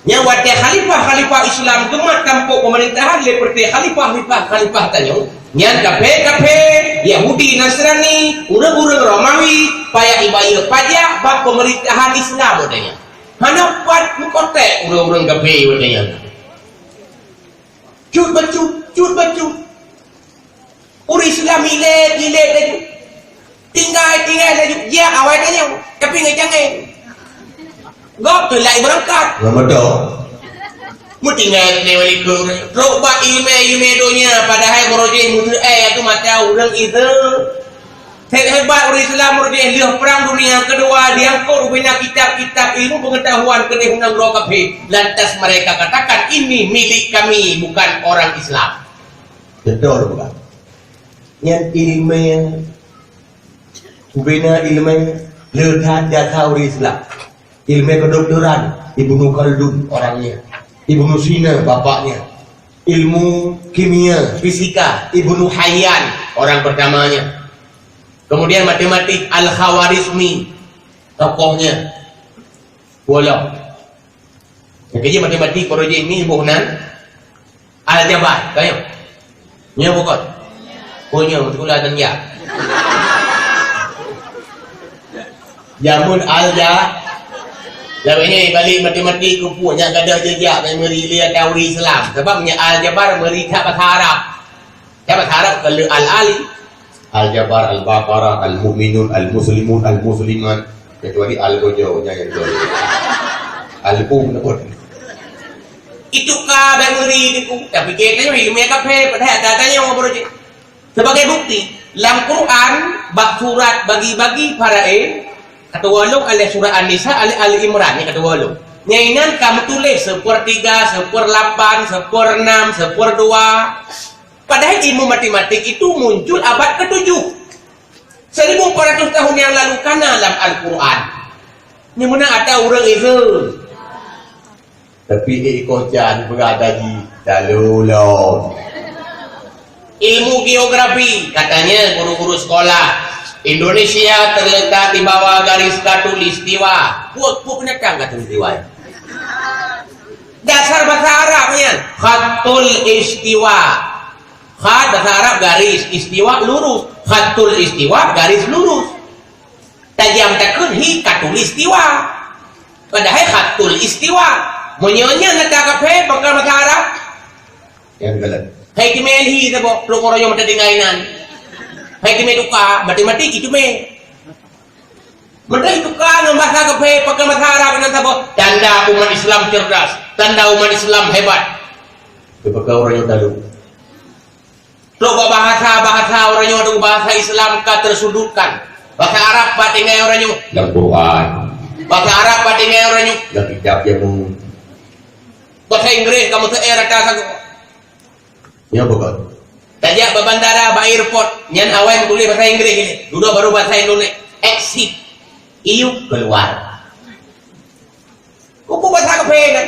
Nyang watée khalifah-khalifah Islam geumat tampok pemerintahan lé peureuté khalifah-khalifah, khalifah tanyoe, nyan kafé-kafé, Yahudi, Nasrani, ureuëng-ureuëng Romawi, payah ibayeue pajak bak pemerintahan Islam watée nyan. Hana pat meukoték ureuëng-ureuëng kafé watée nyan. Cut bacut, cut bacut. Ureuëng Islam ilée-ilée laju. Tinggai-tinggai laju. Jiak awai tanyoe. Tapi ngon cangéng. Gob teulai beurangkat. Ngon moto. Meutinggai lé wali keu. Trok bak iéleumé-iéleumé donya, padahai meurojih meuteuée tu mata ureuëng Islam. Hebat-hebat ureuëng Islam meurojih lheueh Perang Dunia Kedua diangkot rubina kitab-kitab ilmu pengetahuan keudeh u nanggroe kafé. Lantas mereka katakan, "Ini milik kami, bukan orang Islam." Beutôi bukan? Nyan iéleumé, ubena iéleumé, le that jasa ureuëng Islam. Iéleumé kedokteran, Ibnu Khaldun orangnya. Ibnu Sina bapaknya. Ilmu kimia, fisika, Ibnu Hayyan orang pertamanya. Kemudian matematik, Al-Khawarizmi tokohnya. Wallah. Nyang keujeuet matematik, projek ni boh nan. Aljabar, tanyong. Nyoe bukon? Oh, nyoe, sikula dan ya. Jameun alja-, lawan nyoe balik matematik kumpul, nyak gadoh jejak, meuri lia teori Islam. Sebab nyak aljabar meuri that bahasa Arab. Siapa harap kalau Al-Ali? Al-Jabbar, Al-Baqarah, Al-Mu'minun, Al-Muslimun, Al-Muslimat. Kecuali Al-Gojo, jangan Gojo. Al-Qum, Al-Qum. Itu ka bak ngeri deku. Tapi kita ni ilmu kafir, padahal tak tanya orang berujung. Sebagai bukti, lam Quran, bak surat bagi-bagi Faraid, kata walong oleh surah An-Nisa, oleh Ali Imran, ni kata walong. Nyainan kamu tulis sepertiga, seperlapan, seperenam, seperdua. Padahal ilmu matematik itu muncul abad ketujuh. Seribu empat ratus tahun yang lalu kana lam Al-Quran. Ni mana ada orang Islam. Tapi iko can peugah tadi, lalu lom. Ilmu geografi, katanya guru-guru sekolah, Indonesia terletak di bawah garis khatulistiwa. Puak-puak penatang khatulistiwa. Dasar bahasa Arab nyan, khatul istiwa. Khat bahasa Arab garis, istiwa lurus. Khatul istiwa garis lurus. Tajam takheun hi katulistiwa. Padahai khatulistiwa. Meunyoe nyan ata kaphé pakon basa Arab. Nyang galak. Hai teumé hi saboh, lôn uroe nyoe meuteudingai nan. Hai teumé tuka, mati-mati cit teumé. Meuteudingai tuka ngon basa kaphé pakon basa Arab nan saboh. Tanda umat Islam cerdas, tanda umat Islam hebat. Pakon uroe nyoe talu. Trok bak bahasa-bahasa uroe nyoe, bahasa Islam ka tersudutkan. Bahasa Arab bak tinggai uroe nyoe. Lam Quran. Bahasa Arab bak tinggai uroe nyoe. Lam kitab jamu. Bahasa Inggréh kamoe seu'é rata sagoe. Nyoe beugöt. Tajak bak bandara, bak airport, nyan awai meutuléh bahasa Inggréh lé. Dudoe baru bahasa Indonesia. Exit. Iyup keluar. Kok bahasa kaphé nyan?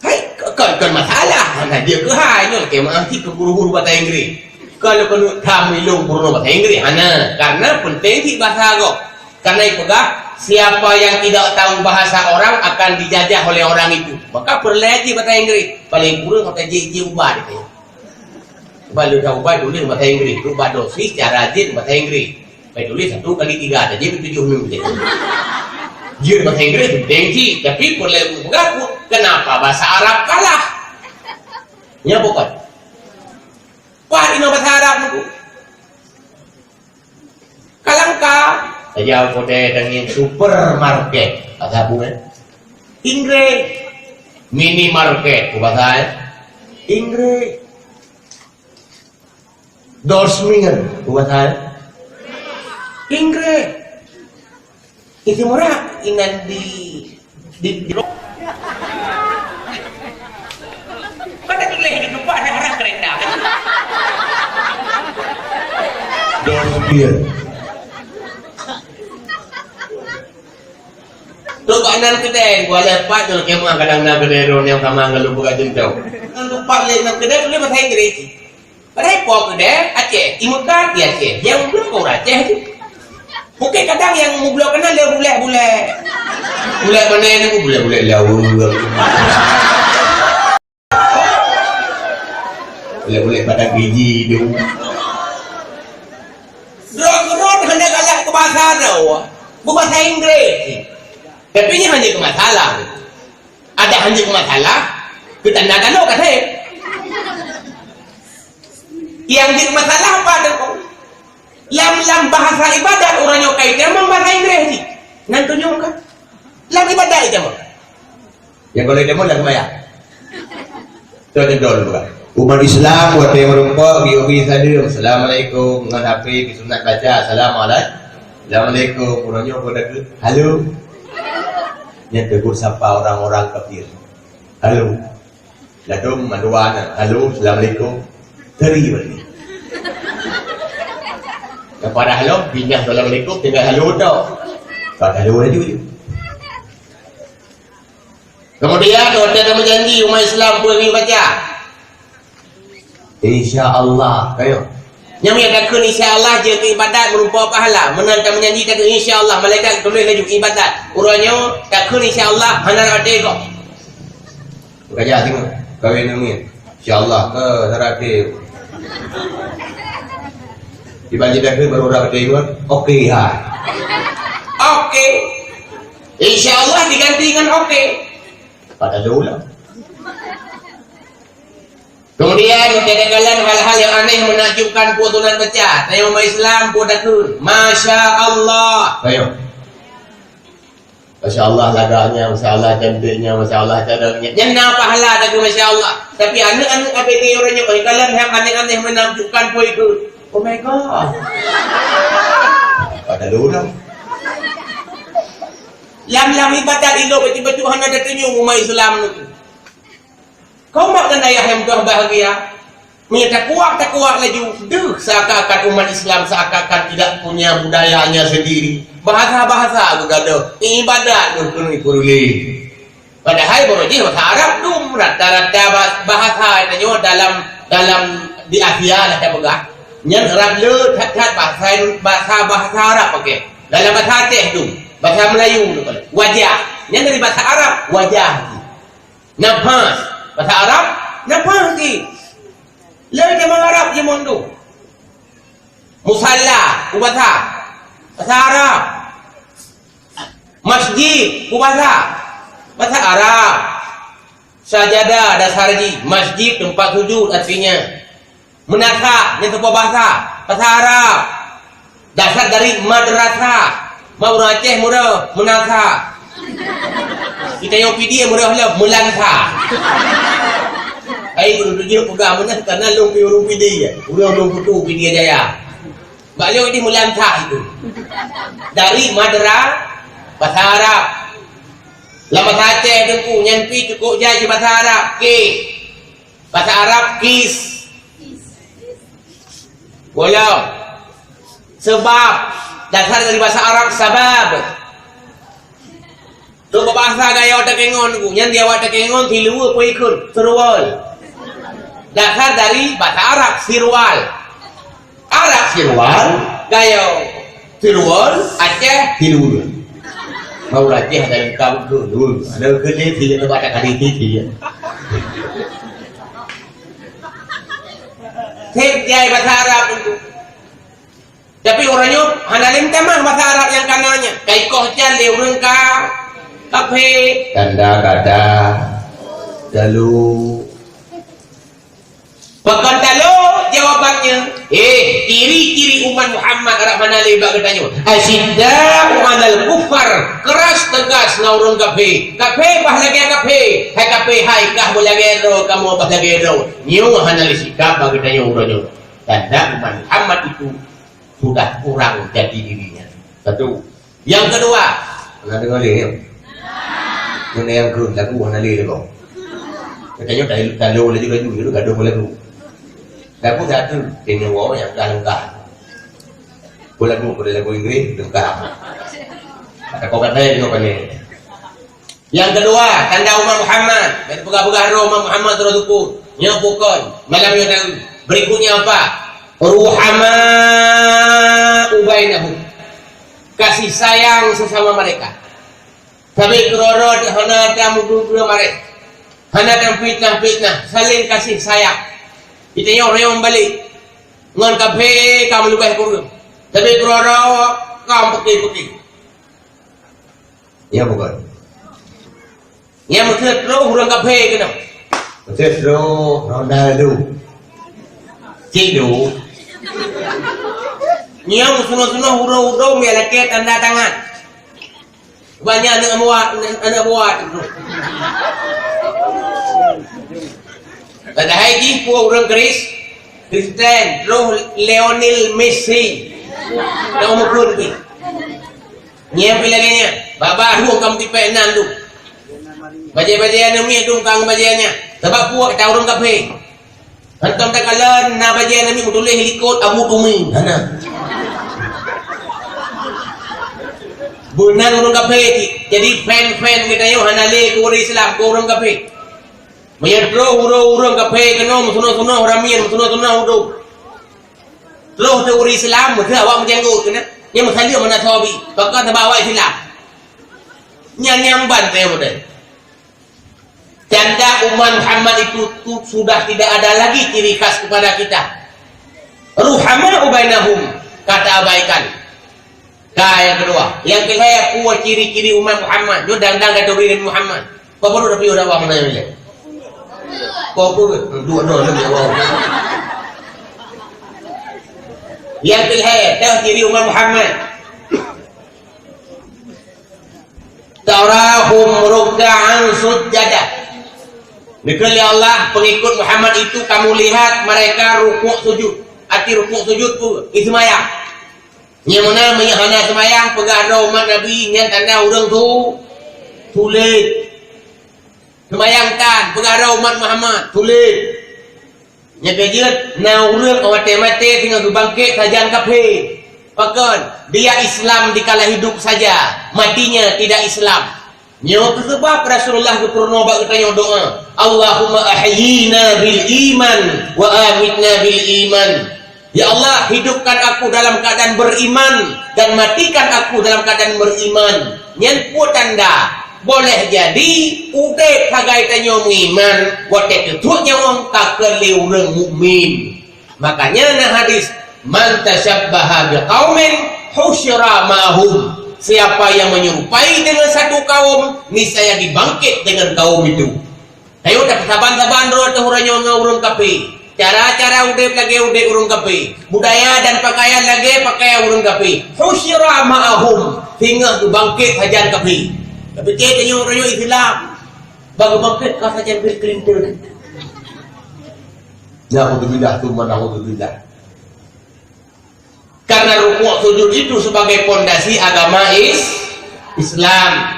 Hai, kon, kon masalah. Hana jeuet keuhai nyoe, lakée meu'ah cit keu guru-guru bahasa Inggréh. Kon keuneuk that meulôn guru bahasa Inggréh, hana. Karena penting cit bahasa gob. Karena ipeugah, siapa yang tidak tahu bahasa orang akan dijajah oleh orang itu. Maka peureulée cit bahasa Inggréh. Paléng kureueng maka jeuet, jeuet ubat itu. Cuba lôn ubat tuléh bahasa Inggréh. Cuba dosis cara jeuet bahasa Inggréh. Pai tuléh satu kali tiga saja, tujoh nol saja. Jeuet bahasa Inggréh penting cit, tapi peureulée peugah, kenapa bahasa Arab kalah? Nyan bukan. Wah, inoe bahasa Arab nunggu. Kalangka. Saja kote tangieng supermarket. Bahasa apa, eh? Inggréh. Minimarket, bahasa, eh? Inggréh. Dorsemir, buat saya. Inggréh. Itu murah inan di, di, di. Kan ada tulis di depan ada orang kereta. Dorsemir. Trok bak nan keudè, dua lhèe pat nyoe keumaih kadang na keudè droe nyang sama ngon lôn peugah cuntoh. Ngon teumpat lé nan keudè tuléh bahasa Inggréh. Padahai po keudè Aceh, i Mekah di Aceh, nyang bloe ureueng Aceh tu. Mungken kadang nyang meubloe keunan lé bulèe-bulèe. Bulèe pane nyoe, bulèe-bulèe laweue. Bulèe-bulèe padang biji tu. Droe keudroe hana galak keu bahasa droe, beubahasa Inggréh. Tapi nyan hana keu masalah. Adak hana keu masalah, keu tanda tanoh ka sép. Nyang jeuet masalah apa tu? Lam, lam bahasa ibadat ureueng nyoe ka itamong bahasa Inggréh jih. Nan tunyok ka. Lam ibadat itamong. Nyang boleh itamong lam sembahyang. Tu ada dol bukan. Umat Islam watèe meureumpok, geuyue salam, "Assalamualaikum." Ngon H P sunat baca, "Assalamualaikum." Assalamualaikum. Ureueng nyoe pun dak, "Halo." Nyan tegur sapa orang-orang kafir. "Halo." Ladôm mandua na, "Halo, assalamualaikum." Teri balik. Kepada halo, pindah assalamualaikum, tinggal halo tok. Kata halo laju je. Kemudian, watèe tameujanji umat Islam peue geuyue baca? Insya Allah, kayo. Nyang meunyo takheun insya Allah jeuet keu ibadat meurumpok pahala. Meunan tameujanji takheun insya Allah, malaikat tuléh laju ibadat. Uroe nyoe takheun insya Allah hana rot até gob. Beukaja singoh, kawin namiet. Insya Allah, eh, hana rot até. Tiba jidah ke baru rot até gob. Oke, ha. Oke. Insya Allah diganti dengan oke. Pada dulu lah. Kemudian, kadang-kadang hal-hal yang aneh menakjubkan peue sunat baca. Tanyoe umat Islam peue takheun, "Masya Allah." Ayo. "Masya Allah lagaknya, Masya Allah cantiknya, Masya Allah caranya." Nyan na pahala takheun Masya Allah. Tapi aneuk-aneuk A B G ureueng nyoe, kalau yang aneh-aneh menakjubkan peue itu. Oh my God. Pada dulu dah. Lam-lam ibadat ilok betul-betul hana tatunyong umat Islam tu. Kaum mak dan ayah yang berbahagia, meunyo takuak-takuak laju, deuh, seakan-akan umat Islam seakan-akan tidak punya budayanya sendiri. Bahasa-bahasa geugadoh, ibadat geuh keuneuk peureulée. Padahai baroe jih bahasa Arab dum, rata-rata ba-, bahasa tanyoe dalam, dalam di Asia lah tapeugah. Nyan rab le that-that bahasa, bahasa, bahasa Arab pakai. Dalam bahasa Aceh dum, bahasa Melayu tu kan. Wajah. Nyan dari bahasa Arab, wajah. Nafas. Bahasa Arab, nafas ni. Lain zaman Arab zaman tu. Musalla, ubasa. Bahasa Arab. Masjid, peue bahasa? Bahasa Arab. Sajada dasar jih, masjid tempat sujud artinya. Meunasah, nyan saboh bahasa. Bahasa Arab. Dasar dari madrasah. Mak ureueng Aceh meudoh, meunasah. Kita nyang Pidie meudoh lom, meulansa. Hai, guru tuju peugah meunan, karena lôn pi ureueng Pidie. Ureueng lôn putu Pidie Jaya. Bak lôn di meulansa itu. Dari madra-, bahasa Arab. Lam bahasa Aceh teungku, nyan pi cukup jai bahasa Arab. Ke. Bahasa Arab, kis. Goyang. Sebab. Dasar dari bahasa Arab, sabab. Tu bahasa gaya takengon tu. Nyan di awak takengon, siluweue pun ikut. Serual. Dasar dari bahasa Arab, sirwal. Arab sirwal, gaya sirwal, Aceh siluweue. Mau Aceh ada lengkap tu, dulu. Ada kena dia tempat tak kali dia. Seb jai bahasa Arab itu. Tapi ureueng nyoe hana lé meutamah bahasa Arab nyang ka na nyan. Ka ikoh can lé ureueng ka kafé. Tanda kata. Lalu Pakon talo jawabannya? Eh, ciri-ciri umat Muhammad rab hana lé bak geutanyoe. Asyidda'u 'alal kuffar, keras tegas ngon ureueng kafé. Kafé bah lagèe kafé, hai kafé hai kah bah lagèe droe, kamoe bah lagèe droe. Nyoe hana lé sikap bak geutanyoe uroe nyoe. Tanda umat Muhammad itu sudah kurang jati dirinya. Satu. Nyang keudua, pernah deungoe lé nyoe? Nyoe nyang keu lagu hana lé lagoe. Katanya talo laju-laju, lalu gadoh lagu. Lagu satu, kena woe nyang ka lengkah. Keu lagu, keu lagu Inggris, lengkah. Ada kau kata yang kau pandai. Nyang keudua, tanda umat Muhammad. Bèk peugah-peugah droe umat Muhammad terus ukur. Nyoe bukon. Malam nyoe tahu. Berikutnya apa? Ruhama'u bainahum. Kasih sayang sesama mereka. Sabe keudroe-droe hana tamudu-mudu maréh. Hana tamfitnah-fitnah. Saling kasih sayang. Kita nyoe royong balik. Ngon kafé ka meulubeh kureueng. Sabe keudroe-droe ka peuki-peuki. Ya, bukan. Nyang meukeusut troh ureueng kafé keunoe. Meukeusut troh Ronaldo. Cik Du. Nyang meusunoh-sunoh ureueng-ureueng nyang lakèe tanda tangan. Banyak aneuk buah, aneuk buah tu. Padahai jih peue ureueng Kris-, Kristen, troh Lionel Messi. Nyang meukeusut pih. Nyan pih lagèe nyan, babah rueng ka meutipèk nan tu. Bajèe-bajèe aneuk miet tu ka ngon bajèe nyan. Sabab puak ata ureueng kafé. Hantom takalon na bajèe aneuk miet meutuléh likot Abu Tumi. Hana. Beunan ureueng kafé cit. Jadi fan-fan geutanyoe hana lé keu ureueng Islam, keu ureueng kafé. Meunyoe troh ureueng-ureueng kafé keunoe meusunoh-sunoh ramien, meusunoh-sunoh udeb. Troh teu ureueng Islam, meuteumé awak meujanggot keunan. Nyang meusaleuem mana sahabi, bahkan sabab awak Islam. Nyan nyang ban teuh model. Tanda umat Muhammad itu tu sudah tidak ada lagi ciri khas kepada kita. Ruhama'u bainahum, kata abaikan. Ka nyang keudua. Nyang keulhèe, peue ciri-ciri umat Muhammad? Nyoe dang-dang gata bri Nabi Muhammad. Peue peurunoe tapi udah awak meunang nyoe? Peue peurunoe? Dua-dua lagi awak. Nyang keulhèe, teuh ciri umat Muhammad. Tarahum ruk'an sujada. Dikheun lé Allah, pengikut Muhammad itu kamu lihat mereka rukuk sujud. Arti rukuk sujud tu, iseumayang. Nyang meunan meunyoe hana seumayang, peugah droe umat Nabi, nyan tanda ureueng tu, tuléh. Seumayang tan, peugah droe umat Muhammad, tuléh. Nyang keujeuet, na ureueng watèe maté singoh geubangkét sajan kafé. Pakon? Dia Islam dikala hidup saja, matinya tidak Islam. Nyoe keuh sabab Rasulullah geupeurunoe bak geutanyoe doa, "Allahumma ahyina bil iman wa amitna bil iman." Ya Allah, hidupkan aku dalam keadaan beriman dan matikan aku dalam keadaan beriman. Nyan peue tanda? Boleh jadi udép sagai tanyoe meuiman, watèe teutrok nyawöng ka keu lé ureueng mukmin. Makanya na hadis, "Man tasyabbaha biqaumin Husyira ma'ahum. Siapa yang menyerupai dengan satu kaum, niscaya dibangkit dengan kaum itu. Ayo dah saban-saban droe teuh uroe nyoe ngon ureuëng kafé. Cara-cara udeb lagée udeb ureuëng kafé. Budaya dan pakaian lagée pakaian ureuëng kafé. Husyira ma'ahum. Singoh geubangkét sajan kafé. Tapi cit tanyoe uroe nyoe Islam. Bak geubangkét ka sajan Bill Clinton. Naudzubillah, tsumma naudzubillah. Karena rukuk sujud itu sebagai pondasi agama is-, Islam.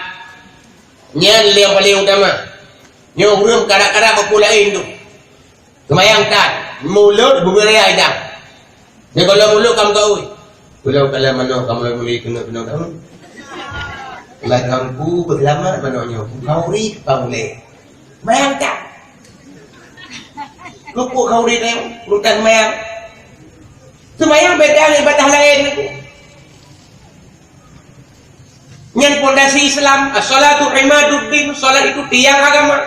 Nyan lé nyang paléng utama. Nyoe ureuëng kadang-kadang bak peue laén tu. Seumayang that, mulod bubé raya idang. Nyoe gohlom mulod kamoe gaui. Pulau kala manok kamoe mulai keuneuk-keuneuk kamoe. Lah kamoe ku beuseulamat manok nyoe. Khauri ka mulai. Seumayang that. Rukuk khauri teuh, urutan seumayang. Seumayang beda ngon ibadah laén. Nyan pondasi Islam, as-salatu imaduddin, salat itu tiang agama.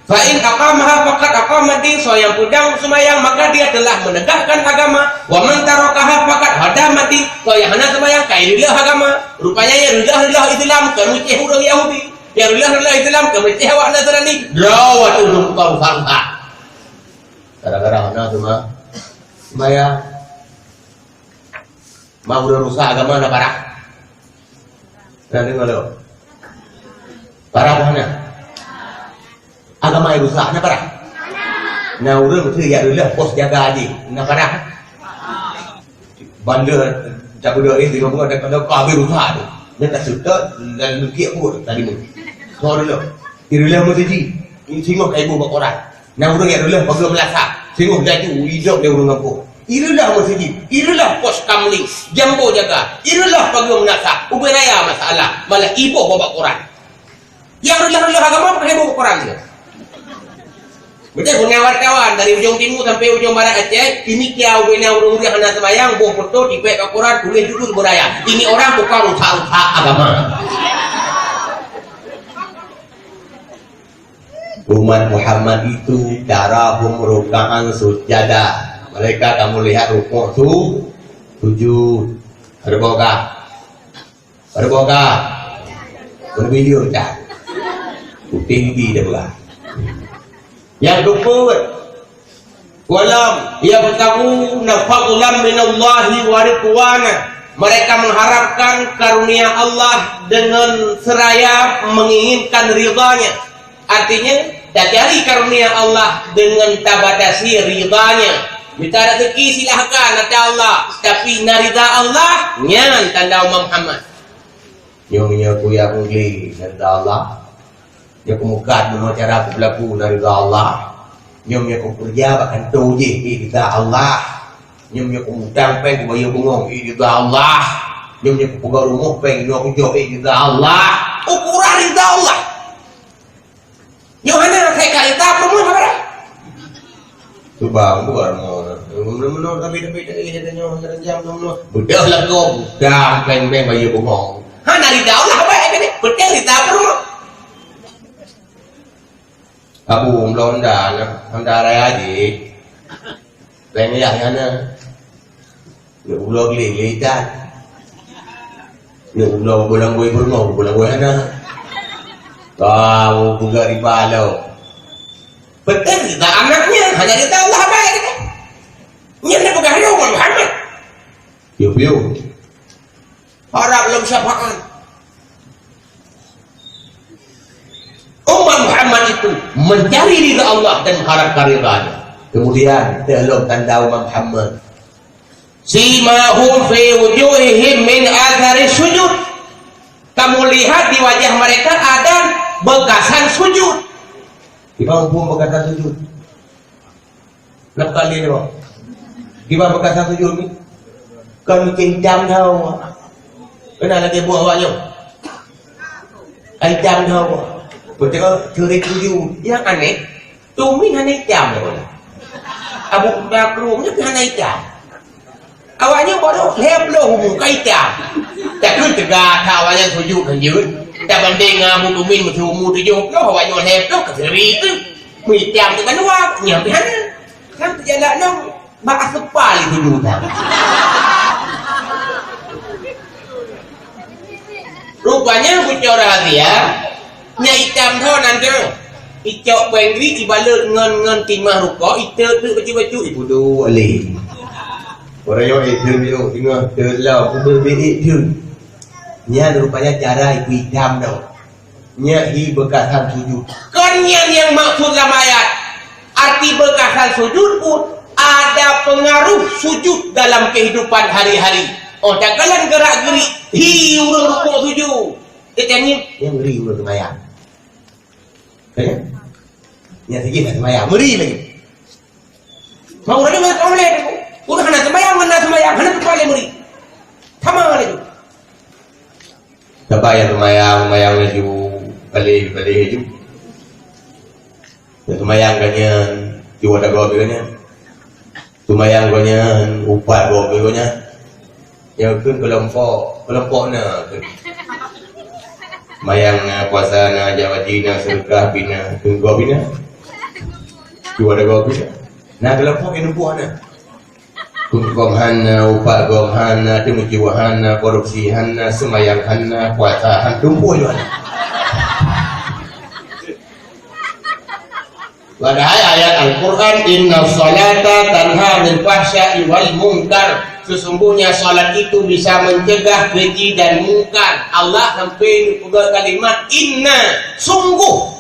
Fa in aqamaha faqad aqamaddin, soe nyang peudong seumayang maka dia telah menegakkan agama. Wa man tarakaha faqad hadamaddin, soe nyang hana seumayang ka ireuloh agama. Rupanya nyang reuloh-reuloh Islam, kon meucéh ureuëng Yahudi. Nyang reuloh-reuloh Islam, kon meucéh awak Nasrani. Droe watée lôn tukang sangka. Gara-gara hana seuma-, seumayang. Mak ureuëng rusak agama na parah. Na deungoe lom? Parah bah na? Agama rusak na parah. Na ureuëng meusti jak reuloh pos jaga jih na parah. Bandar cabuda eh di rumah ada kada kau habis rusak tu. Dia tak suka dan lukik pun tadi ni. Kau reuloh. Ireuloh meuseujid. Singoh ka iboh bak koran. Na ureuëng nyang reuloh pageue meulasah, singoh laju idong lé ureuëng gampông. Ireuloh meuseujid, ireuloh pos kamling, jambo jaga, ireuloh pageue meulasah, ubé raya masalah, malah iboh bak koran. Nyang reuloh-reuloh agama pakai iboh bak koran dia. Betul punya wartawan dari ujung timur sampai ujung barat Aceh, ini kia ubé na ureuëng-ureuëng hana sembahyang, boh foto tipek bak koran, tulis judul beraya. Ini orang tukang rusak-rusak agama. Umat Muhammad itu tarahum ruka'an sujada. Mereka kamu lihat rukuk tu sujud. Ada bawah kah? Ada bawah kah? Berbijur dah. Putih gigi dah belah. Yang keempat, walam yabtaghuna fadlan minallahi wa ridwana. Mereka mengharapkan karunia Allah dengan seraya menginginkan ridhanya. Artinya, tacari karunia Allah dengan tabatasi ridhanya. Minta rezeki silahkan, ata Allah. Tapi na ridha Allah, nyan tanda umat Muhammad. Nyoe, nyoe kuyak meuglé, na ridha Allah. Nyoe peumukat bunoe cara peublaku na ridha Allah. Nyoe, nyoe peukeureuja bak kantô jih, eh, ridha Allah. Nyoe, nyoe peumutang péng kubayeue bungong, eh, ridha Allah. Nyoe, nyoe peugah rumoh péng nyoe kujok, eh, ridha Allah. Ukuran ridha Allah. Nyoe hana, hai ka ridha peue meuh, hana. Cuba, bukan mau. Belum, belum, tapi, tapi, tapi, kita nyoe, kita jam, belum, belum. Beudôh lagoe, udang, péng-péng bayeue bungong. Hana ridha Allah, baik, ini. Beudôh ridha peue meuh. Abu, belum dah, nah. Honda raya jih. Péng yah, ya, nah. Nak ulo glé, glé itat. Nak ulo bolang boi beureumoh, bolang boi hana. Kau peugah riba lo. Beutôi ridha anaknya, hana ridha Allah baik. Nyan na peugah lé Muhammad. Yo, yo. Harap lom syafaat. Umat Muhammad itu mencari ridha Allah dan mengharapkan ridhanya. Kemudian, dalam tanda umat Muhammad. Simahum fi wujuhihim min athari sujud. Kamu lihat di wajah mereka ada bekasan sujud. Di mana pun bekasan sujud? Nak kali ni, bang. Kiban beukasa sujud ni? Kan mungkin itam tau. Kena lagi buah awak nyoe. Itam tau. Beutôi curi tuju. Yang aneh, tumin hana itam dah pula. Abu Bakar nyoe hana itam. Awak nyoe baru lhèe ploh umu ka itam. Takheun teuga that awak nyan sujud hanjeut. Tabandeng ngon Abu Tumin meusieu umu tujoh ploh, awak nyoe lhèe ploh ka seri tu. Meuitam teuka luwa, nyan pih hana. Kan teujalak nong bak aseupal itu juta. Rupanya bucok rahsia, nyak itam tho nan tu. Icok péng gri, ibalot ngon, ngon timah rukok, iteuk teuk bacut-bacut, ipudu aleh. Orang yang itu, itu, tengah telau, kudu biik itu. Nyan rupanya cara iku itam tho. Nyak hi beukasan sujud. Kon nyan nyang maksud lam ayat. Arti beukasan sujud pun ada pengaruh sujud dalam kehidupan hari-hari. Oh, takalon gerak-gerik, hi ureuëng rukuk sujud. Dia tanya, yang ngeri ureuëng seumayang. Kan? Yang sikit nak seumayang, ngeri lagi. Mau ureuëng nyoe ka ulée, ureuëng hana seumayang, hana seumayang, hana teupeue lé meuri. Sama laju. Saban nyang seumayang, seumayang laju, baleh, baleh laju. Seumayang gobnyan, dua tagoe gobnyan. Seumayang gobnyan, upat goe gobnyan. Nyang kheun keulompok, keulompok na kheun. Mayang na, puasa na, jak haji na, seudeukah pih na, teungku pih na. Dua dagoe pih na. Na keulompok nyang numpuk na. Teungku hana, upat gom hana, teumeucue hana, korupsi hana, seumayang hana, puasa hana, tumpuk jua hana. Padahai ayat Al-Quran, "Inna salata tanha 'anil fahsya'i wal munkar." Sesungguhnya salat itu bisa mencegah keji dan mungkar. Allah sampai peugah kalimat inna, sungguh.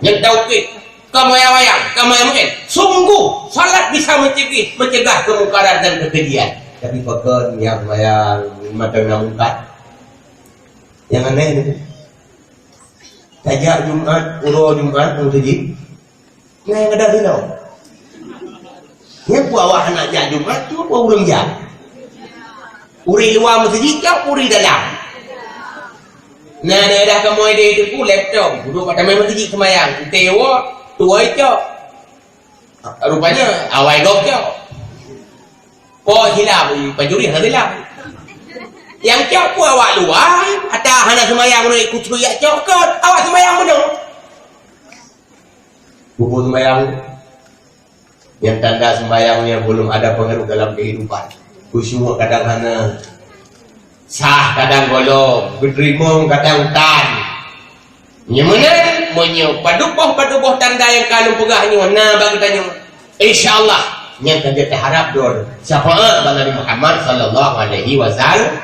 Nyang taukid, ka meuwayang-wayang, ka meuwayang-wayang. Sungguh salat bisa mencegah, mencegah kemungkaran dan kekejian. Tapi pakon nyang meuwayang mantong na mungkar? Nyang aneh ni. Tajak Jumat, uroe Jumat, meuseujid. Ngai gadang sinoe. Nyan peue awak hana jak Jumat, tu peue ureuëng jak? Ureuëng luwa meuseujid kah, ureuëng dalam? Na daerah kamoe di Teungku, laptop, duduk bak taman meuseujid seumayang. Entah awak, tuai cok. Rupanya, awai gob cok. Po hilang, pancuri hana hilang. Nyang cok peue awak luwa, ata hana seumayang, ureuëng ikut curi jak cok, kon awak seumayang beunong. Bubur sembahyang, nyang tanda sembahyang nyang belum ada pengaruh dalam kehidupan. Khusyuk kadang hana, sah kadang gohlom, geuteurimong kadang tan. Nyang meunan, meunyoe padub boh, padub boh tanda nyang ka lôn peugah nyoe na bak geutanyoe, insya Allah, nyang ka geutanyoe harab droe syafaat bak Nabi Muhammad sallallahu alaihi wasallam.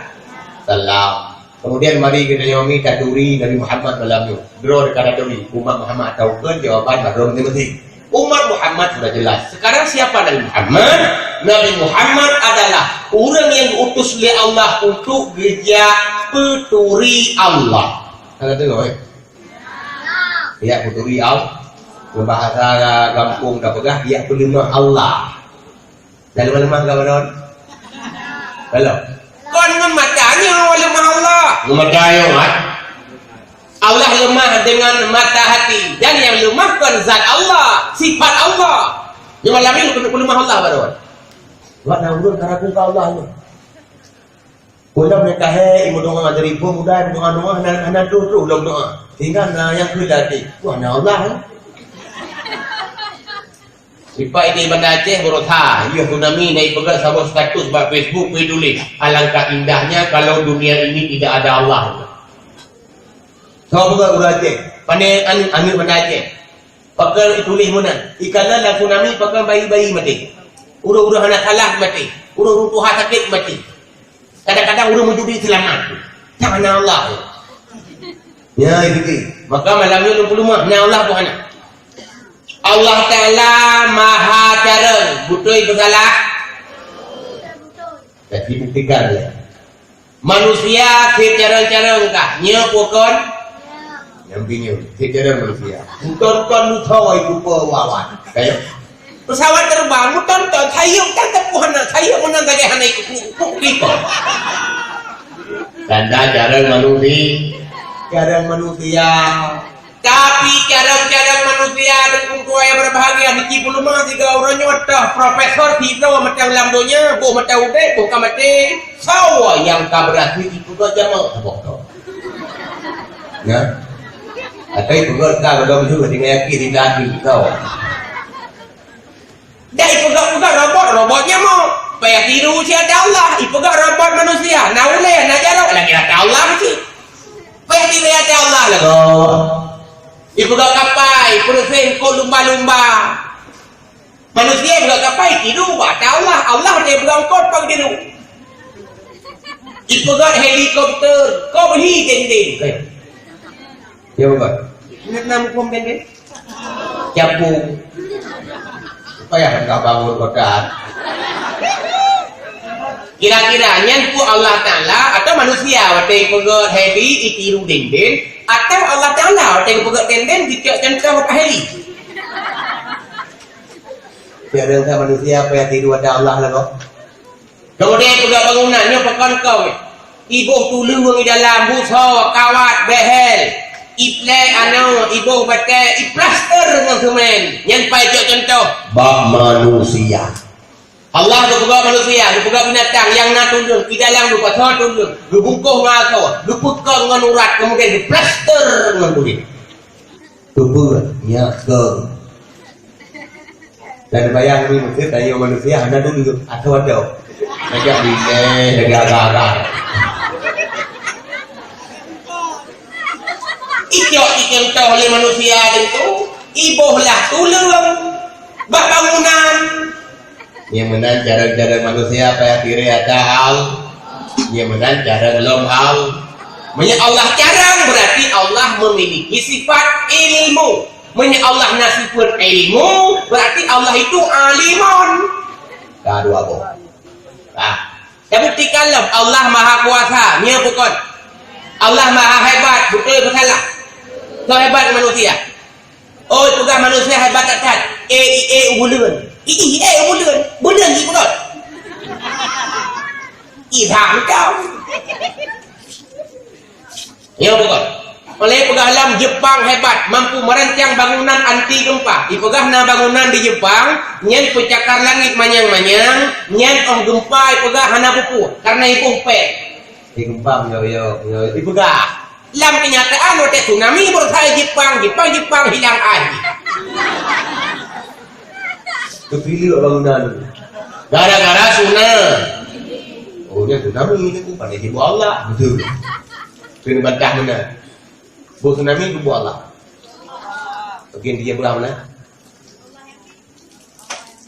Kemudian mari geutanyoe mi taturi Nabi Muhammad malam nyoe. Droe ka taturi, umat Muhammad taukeue jawaban bak droe meuteumeuti. Umat Muhammad sudah jelas. Sekarang siapa Nabi Muhammad? Nabi Muhammad adalah ureuëng nyang diutus lé Allah untuk geujak peuturi Allah. Ka teudeungoe, eh? Geujak peuturi Allah. Bahasa gampông tapeugah, geujak peuleumah Allah. Dah leumah-leumah ka baron? Belum. Kon ngon mata nyoe leumah Allah. Ngon mata nyoe, kan? Allah leumah dengan mata hati. Dan nyang leumah kon zat Allah, sifat Allah. Di malam nyoe keuneuk peuleumah Allah baron. Sebab na ureuëng ka ragu keu Allah nyoe. Ulôn meunyoe ka hé, imeudoá dari peumuda, imeudoá-doá, hana, hana troh-troh ulôn meudoá. Sehingga na nyang keu lam até, "Wah, na Allah, eh?" Sipat di Banda Aceh beurota, yôh tsunami na ipeugah saboh status bak Facebook, ituléh, "Alangkah indahnya kalau dunia ini tidak ada Allah." Soe peugah ureuëng Aceh? Pane aneuk, aneuk Banda Aceh. Pakon ituléh meunan. Ikalon lam tsunami pakon bayi-bayi maté. Ureuëng-ureuëng hana salah maté. Ureuëng-ureuëng tuha sakét maté. Kadang-kadang ureuëng meujudi seulamat. Tan hana Allah. Ya, itu dia. Maka malam ni lôn peuleumah, na Allah pun hana. Allah Taala Maha Carông, beutôi peusalah? Jadi buktikan dia. Manusia sit carông-carông kah? Nyoe peue kon? Nyang bingung, sit carông manusia. Uton-uton lutho itu pe wawan. Kayak pesawat terbang, uton-uton, sayup kan tepuh hana, sayup meunan sagai hana ikut, ikut, ikut. Tanda carông manusia. Carông manusia. Tapi carông-carông manusia dan ureuëng tuha nyang berbahagia, niki peuleumah tiga ureuëng nyoe toh profesor sidroe mantong lam donya, boh mantong udeb, boh ka maté. Soe nyang ka berhasil ipeugah jameuk saboh toh? Ya. Atau ipeugah ka belum juga dengan yakin tidak tahu. Dah ipeugah-peugah robot, robot nyamok. Payah tiru siat Allah, ipeugah robot manusia. Na ulée, na jaroe, lagi rata Allah cit. Payah tirée ata Allah lagoe. Ipeugah kapai, peureuseh eungkôt lumba-lumba. Manusia ipeugah kapai, tidu bak ata Allah. Allah watée ipeugah eungkôt, payah tidu. Ipeugah helikopter, kok hi dendeng. Ya, Bapak. Ingat nama hukum dendeng? Capung. Payah ka bangun kota. Kira-kira nyan peue Allah Taala atau manusia watée ipeugah heli itiru dendeng, atau Allah Taala watée ipeugah dendeng dicok contoh bak heli? Tiada manusia payah tiru ata Allah lagoe. Keumudian peugah bangunan nyoe pakon kong, iboh tuleueng i dalam, busoe, kawat, behel, iplek anoe, iboh batée, iplaster ngon semen. Nyan pai cok contoh bak manusia. Allah geupeugah manusia, geupeugah binatang nyang na tuleueng, i dalam geupasoe tuleueng, geubungkôh ngon asoe, geupeukong ngon urat, keumudian geuplaster ngon kulit. Teupeue nyak keu. Dan bayang ni mungkin tanya manusia hana dulu atau ada. Lagak bintang, lagak garang. Icok dicontoh oleh manusia itu, iboh lah tuleueng bak bangunan. Nyang meunan cara-cara manusia payah tirée ata Allah. Nyang meunan cara lom Allah. Meunyoe Allah carang, berarti Allah memiliki sifat ilmu. Meunyoe Allah na sifat ilmu, berarti Allah itu alimun. Ka dua boh. Ah, tabuktikan lom Allah Maha Kuasa. Nyoe bukon. Allah Maha Hebat, beutôi peusalah. Soe hebat manusia? Oh, peugah manusia hebat that-that. Eh, eh, eh, buleuen. Ih, eh, buleuen. Buleuen jipeugah. Ih, dah kau. Ya, bukan. Oleh peugah lam Jepang hebat, mampu merancang bangunan anti gempa. Ipeugah na bangunan di Jepang, nyan peucakar langit manyang-manyang, nyan oh gempa ipeugah hana peue-peue, karena iboh péng. Di gempa meunyoe, meunyoe, meunyoe ipeugah. Lam kenyataan, watée tsunami berusaha Jepang, Jepang, Jepang hilang ahi. Teupileuk bangunan. Gara-gara tsunami. Oh, dia tsunami itu bukan dari Allah. Betul. Kena bantah mana? Bukan tsunami itu bukan Allah. Mungkin dia belah mana?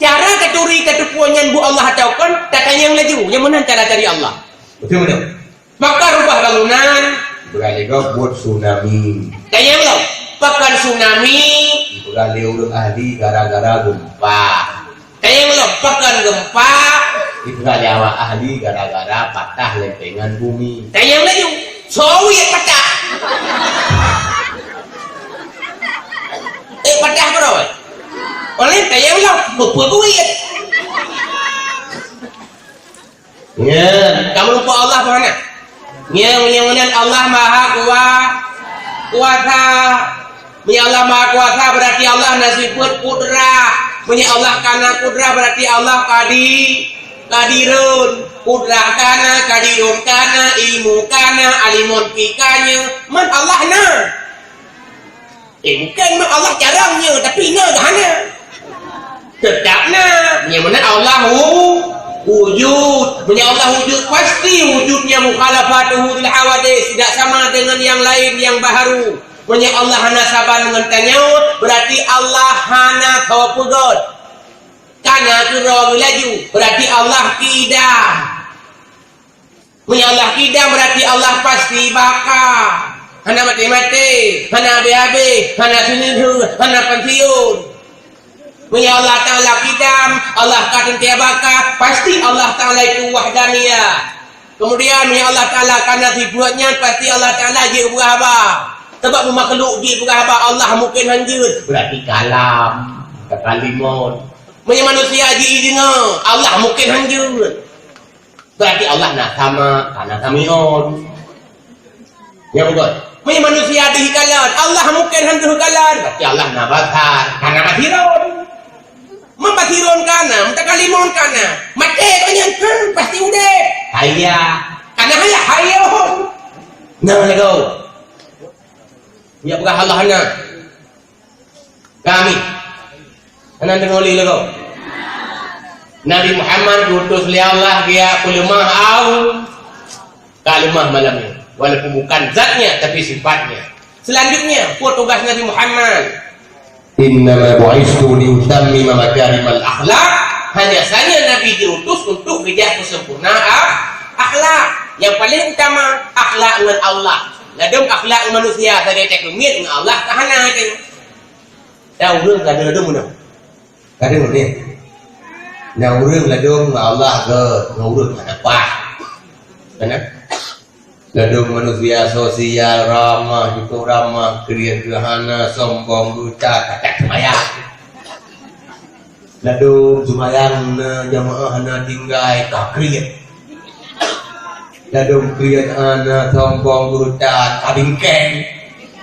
Cara taturi tateupeue nyan buet Allah atau kon, tatanyong laju, nyang meunan cara dari Allah. Betul, betul. Pakon rubah bangunan, ipeugah lé gob buet tsunami. Tanyong lom, pakon tsunami, ipeugah lé ureuëng ahli gara-gara gempa. Tanyong lom, pakon gempa, ipeugah lé awak ahli gara-gara patah lempengan bumi. Tanyong laju, soe patah? Eh, patah keudroe. Oleh tayang lom, beupeue buet. Ya, kamu lupa Allah mana? Ya, yang mana Allah Maha Kua-, Kuasa. Ya, Allah Maha Kuasa berarti Allah na sifat kudrah. Meunyoe Allah kana kudrah berarti Allah kadi-, kadirun. Kudrah kana, kadirun kana, ilmu kana, alimun fi kana. Man Allah na. Eh, bukan mak Allah carang nyoe, tapi na hana. Tetap na. Nyang mana Allah wu-, wujud. Meunyoe Allah wujud, pasti wujudnya mukhalafatuhu lil hawadits, tidak sama dengan yang lain yang baharu. Meunyoe Allah hana saban ngon tanyoe, berarti Allah hana soe peugöt. Kana keudroe laju, berarti Allah kidam. Meunyoe Allah kidam, berarti Allah pasti baka. Hana maté-maté, hana habéh-habéh, hana seuneudeuh, hana pensiun. Meunyoe Allah Taala kidam, Allah ka teuntée baka, pasti Allah Taala itu wahdaniyah. Kemudian, meunyoe Allah Taala kana sifeuet nyan, pasti Allah Taala jeuet peugah haba. Sabab makhluk jeuet peugah haba, Allah mungken han jeuet. Berarti kalam, takalimun. Meunyoe manusia jeuet deungoe, Allah mungken han jeuet. Berarti Allah na sama, kana sami'un. Ya, betul. Meunyoe manusia deuh kalon, Allah mungken han deuh kalon. Berarti Allah na basar, kana basirun. Mubasirun kana, mutakalimun kana. Maté ko nyan, hmm, pasti udép. Haya. Kana haya, hayun. Nah, lego. Ya, peugah Allah na. Kami. Hana deungoe lé lagoe. Nabi Muhammad diutus lé Allah geujak peuleumah au ka leumah malam nyoe. Walaupun bukan zatnya, tapi sifatnya. Selanjutnya, peue tugas Nabi Muhammad? "Innama bu'istu liutammima makarimal akhlak." Hanya saja Nabi diutus untuk geujak peusempurna ak-, akhlak. Nyang paléng utama, akhlak ngon Allah. Ladôm akhlak ngon manusia sagai takeumiet, ngon Allah ka hana teuh. Dan ureuëng ka ladôm meunoe. Ka deungoe nyoe. Na ureuëng ladôm ngon Allah gét, ngon ureuëng hana paih. Kan? Ladôm manusia sosial, ramah, cukup ramah, kriet geuh hana, sombong, buta, ka that seumayang. Ladôm seumayang na, jamaah hana tinggai, ka kriet. Ladôm kriet hana, sombong, buta, ka bingkeng.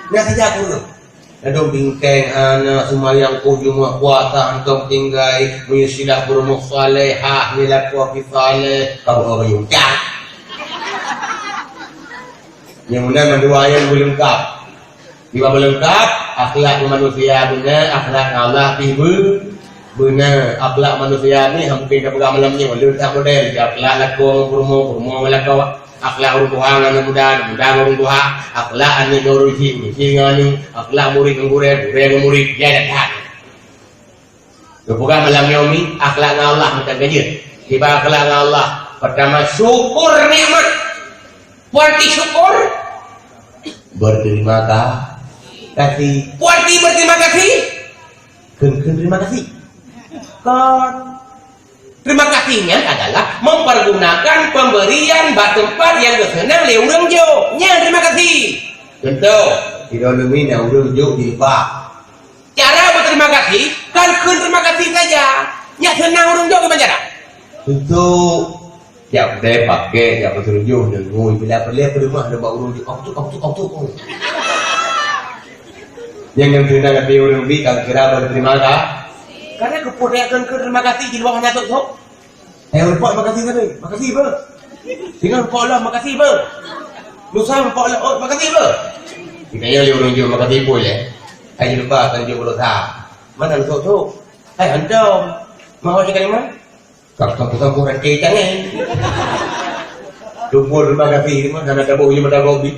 Na saja ureuëng. Ladôm bingkeng hana, seumayang poh Jumat, puasa hantom tinggai, meunyoe silah peurumoh saleh, hah, meulakoe api saleh, ka beuo bayeue ucang. Nyang meunan mandua nyan beuleungkap. Kiban beuleungkap, akhlak manusia beuna, akhlak Allah pih beu-, beuna. Akhlak manusia ni hampir tapeugah malam nyoe, le that model, akhlak lakoe ngon peurumoh, peurumoh ngon lakoe. Akhlak ureuëng tuha ngon aneuk muda, aneuk muda ngon ureuëng tuha. Akhlak aneuk ngon ureuëng chik, ureuëng chik ngon aneuk. Akhlak murit ngon gurée, gurée ngon murit. Jai that-that. Geupeugah malam nyoe mi, akhlak ngon Allah mantong ka jeuet. Kiban akhlak ngon Allah, pertama, syukur nikmat. Peue arti syukur? Berterima ka-, kasih. Peue arti berterima kasih? Kheun-kheun terima kasih. Kon. Terima kasih nyan adalah mempergunakan pemberian bak teumpat nyang geuseunang lé ureuëng jok. Nyan terima kasih. Contoh, sidroe neumi na ureuëng jok jilbab. Cara berterima kasih, kon kheun terima kasih saja. Nyan seunang ureuëng jok kiban cara? Contoh, jak deh pakai, jak beutujôh deungon bila peuleh peuleumah deungon ureuëng jok, "Aku tu, aku tu, aku tu." Nyang, nyang seunang hati ureuëng bi, ka kira berterima kasih. Karena keupeue kon kheun terima kasih, jilbab hana sok-sok. Eh, rupak makasih sabe. Makasih, beuh. Singoh rupak Allah, makasih, beuh. Lusa rupak Allah, oh, makasih, beuh. Kita yang lé ureuëng jok makasih pun, ya. Hai lupa tanjung berusaha. Mana lu sok-sok? Hai, hantom. Mau cakap lima? Kau tak pesan pun rantai tangan. Tumpul terima kasih, terima kasih. Ada boh, lima dah boh bi.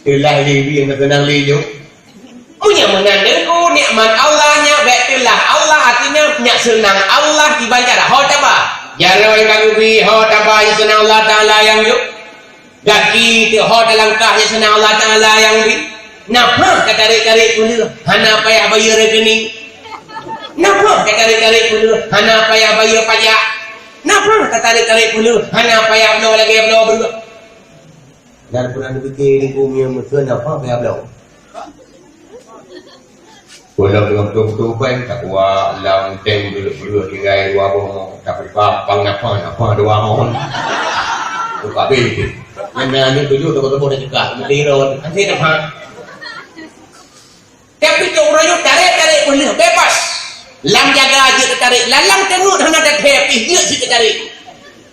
Telah lé bi, yang senang lé jok. Meunyoe meunan deungon nikmat Allah nyan, bék teulah Allah, artinya nyak seunang Allah kiban cara. Ho taba. Jaroe ka geubi, ho taba nyak seunang Allah Taala nyang yôh. Gaki teuh ho talangkah nyak seunang Allah Taala nyang bi. Nafah ka tarék-tarék peuleueh, hana payah bayeue rekening. Nafah ka tarék-tarék peuleueh, hana payah bayeue pajak. Nafah ka tarék-tarék peuleueh, hana payah bloe lagée bloe beureueh. Dan pernah dipikir di bumi yang mesra nafah payah bloe. Walau dengan betul-betul ubeng, tak kuat, lam teng beureuh-beureuh tinggai dua boh, tapi gampang nafah, nafah dua boh. Tu habis tu. Nyan ni tujuh tokoh-tokoh dah cekak, mesti rot. Nanti nafah. Tapi tu ureuëng nyoe tarék-tarék peuleueh bebas. Lam jaga jeuet tarék, lam teungeut hana tathèe pih jeuet sit tarék.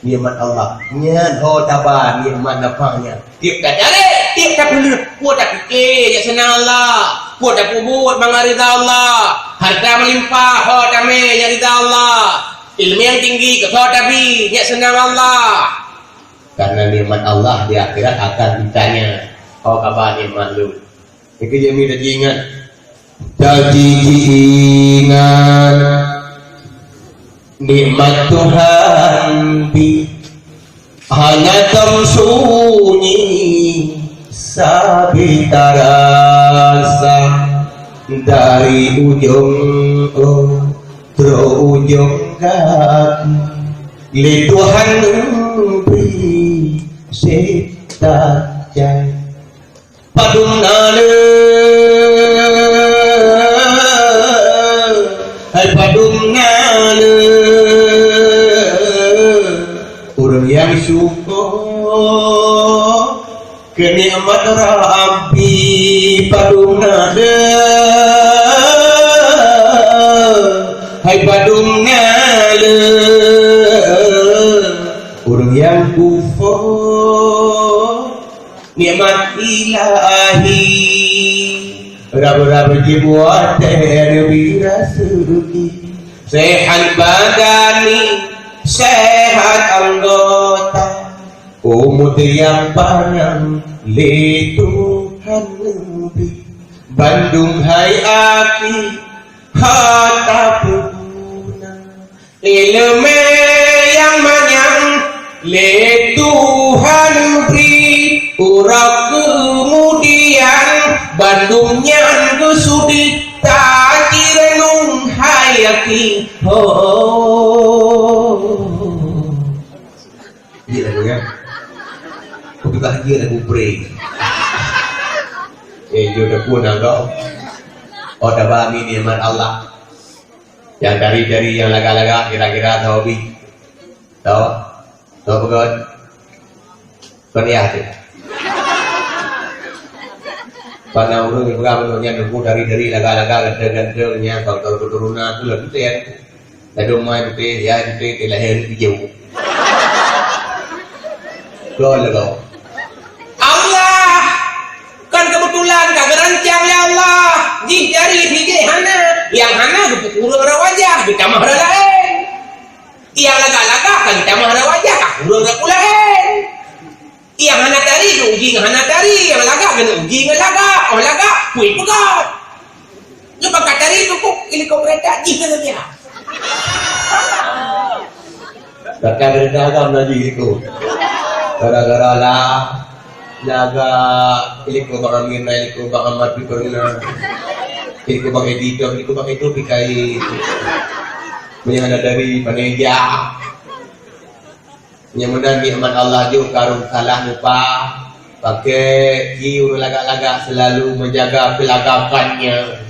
Nikmat Allah. Nyan ho taba nikmat nafah nyan. Tiep tatarék, tiep tapeuleueh, peue tapike, nyak seunang Allah. Peue tapeubuet, mangat rida Allah. Harta meulimpah, ho tamè, nyak rida Allah. Ileumèe nyang tinggi, keu ho tabi, nyak seunang Allah. Karena nikmat Allah di akhirat akan ditanya, "Ho kaba nikmat lôn?" Nyan keuh jeuet mi taji ingat. Taji ingat nikmat Tuhan bi hana tom sunyi sabe tarasa dari ujong oh trok ujong gaki lé Tuhan bri setan jai. Padum na le, hai padum na le, ureuëng nyang syukur keu nikmat Rabbi padum na le, hai padum na le, ureuëng nyang kufur. Nikmat ilahi, rab-rab jibuat teuneubri raseuki, sehat badani, sehat anggota. Umur nyang panyang lé Tuhan neubri, bandum hai akhé ka tapeuguna. Ileumé nyang manyang lé Tuhan bri, uroe keumudian bandum nyan geusudah tacireunong hai akhé. Ho. Iya, lagu nyan. Aku juga iya lagu prank. Eh, yo dah pun dah. Oh, dah bami nikmat Allah. Nyang tari-tari nyang lagak-lagak kira-kira tau bi. Tau? Tau peugah? Peuniah tu. Pana ureuëng nyang peugah meunyoe nyan nunggu tari-tari lagak-lagak ganteng-ganteng nyan faktor keturunan tu lah tu ya. Lalu mai tu ya tu lahé di jauh. Kau lagak. Allah kan kebetulan ka geurancang lé Allah. Jih tari si jih hana. Nyang hana geupeukureueng rot wajah, geutamah rot laén. Nyang lagak-lagak ka geutamah rot wajah, ka kureueng rot laén. Nyang hana tari geuuji ngon hana tari, nyang lagak geuna uji ngon lagak. Oh lagak, pui peugah. Nyoe pangkat tari cukup ilikot keureta jih saja. Kakak geureuka agam laju iku. Gara-gara lah, jaga iku Bang Amin, iku Bang Ahmad di pernah. Iku Bang Edi, iku Bang itu dikai. Meunyoe hana tari, panitia. Nyang meunan nikmat Allah jok karun salah lupa. Pakai ki ureuëng lagak-lagak selalu menjaga kelagakannya.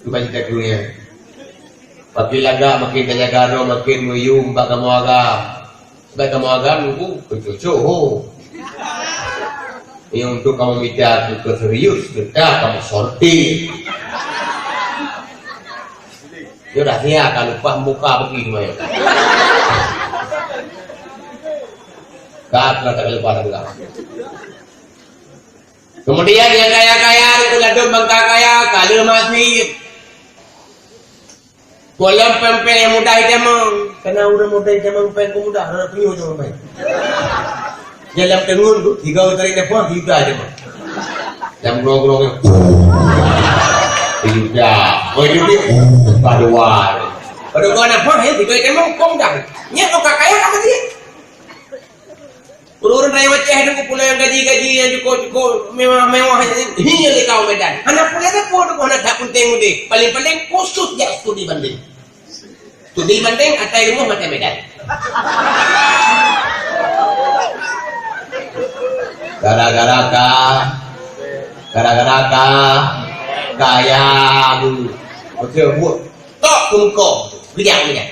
Cuba kita dunia. Makin lagak, makin terjaga roh, makin meyum bak kamoe agam. Sebab kamoe agam nunggu kecucuk ho. Yang untuk kamu minta ke serius, kita kamu sortir. Dia dah siap kalau pas muka pergi semua. Kata tak lupa dah. Kemudian nyang kaya-kaya, uladom bangka kaya, kala masjid. Kuala pempeng nyang mudah itamong. Kana ureuëng mudah itamong peng ku mudah, hana penyuh jong peng. Dalam tengun tu, tiga orang tarik telepon, tiga aja mah. Dalam gerong-gerong ni, tiga. Oh, itu dia, oh, paduan. Pada gua nak pang, ya, tiga itamong, kong dah. Nyak kau kakak ya, apa dia? Ureuëng-ureuëng rayeuk Aceh nyoe pulang gaji-gaji nyang cukup-cukup mewah-mewah nyan, hi nyang di kaum Medan. Hana pulang sapeue teuh, hana that peunteng udeb. Paling-paling khusus jak studi banding. Studi banding atai rumoh maté Medan. Gara-gara ka, gara-gara ka, kaya bu. Oke, bu. Tok kungko. Geujak, geujak.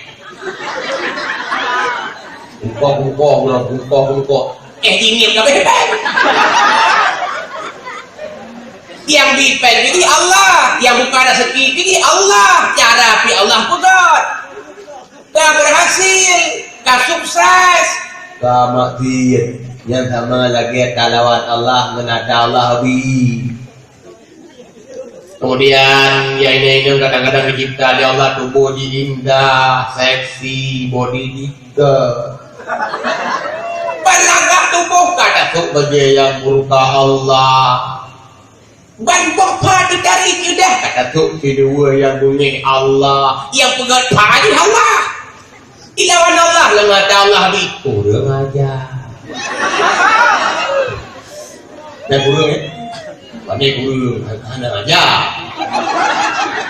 Kungko, kungko, kungko, kungko. Eh, jingim ka beh-beh. Nyang bri péng jih Allah, nyang buka rezeki jih Allah, cara pih Allah peugöt. Ka berhasil, ka sukses. Ka maksiet, nyang sama lagèe talawan Allah ngon ata Allah bri. Kemudian, ya, inong-inong kadang-kadang dicipta oleh Allah, tubuh jih indah, seksi, body jih ke. Padahai tubuh ka tasok bagi yang murka Allah. Ban boh pha teucari keudah ka tasok sidua yang beungéh Allah, yang peugöt pha jih Allah. Ilawan Allah, leumata Allah di kurang aja. Dan kurang, eh? Pandai kurang, hana aja.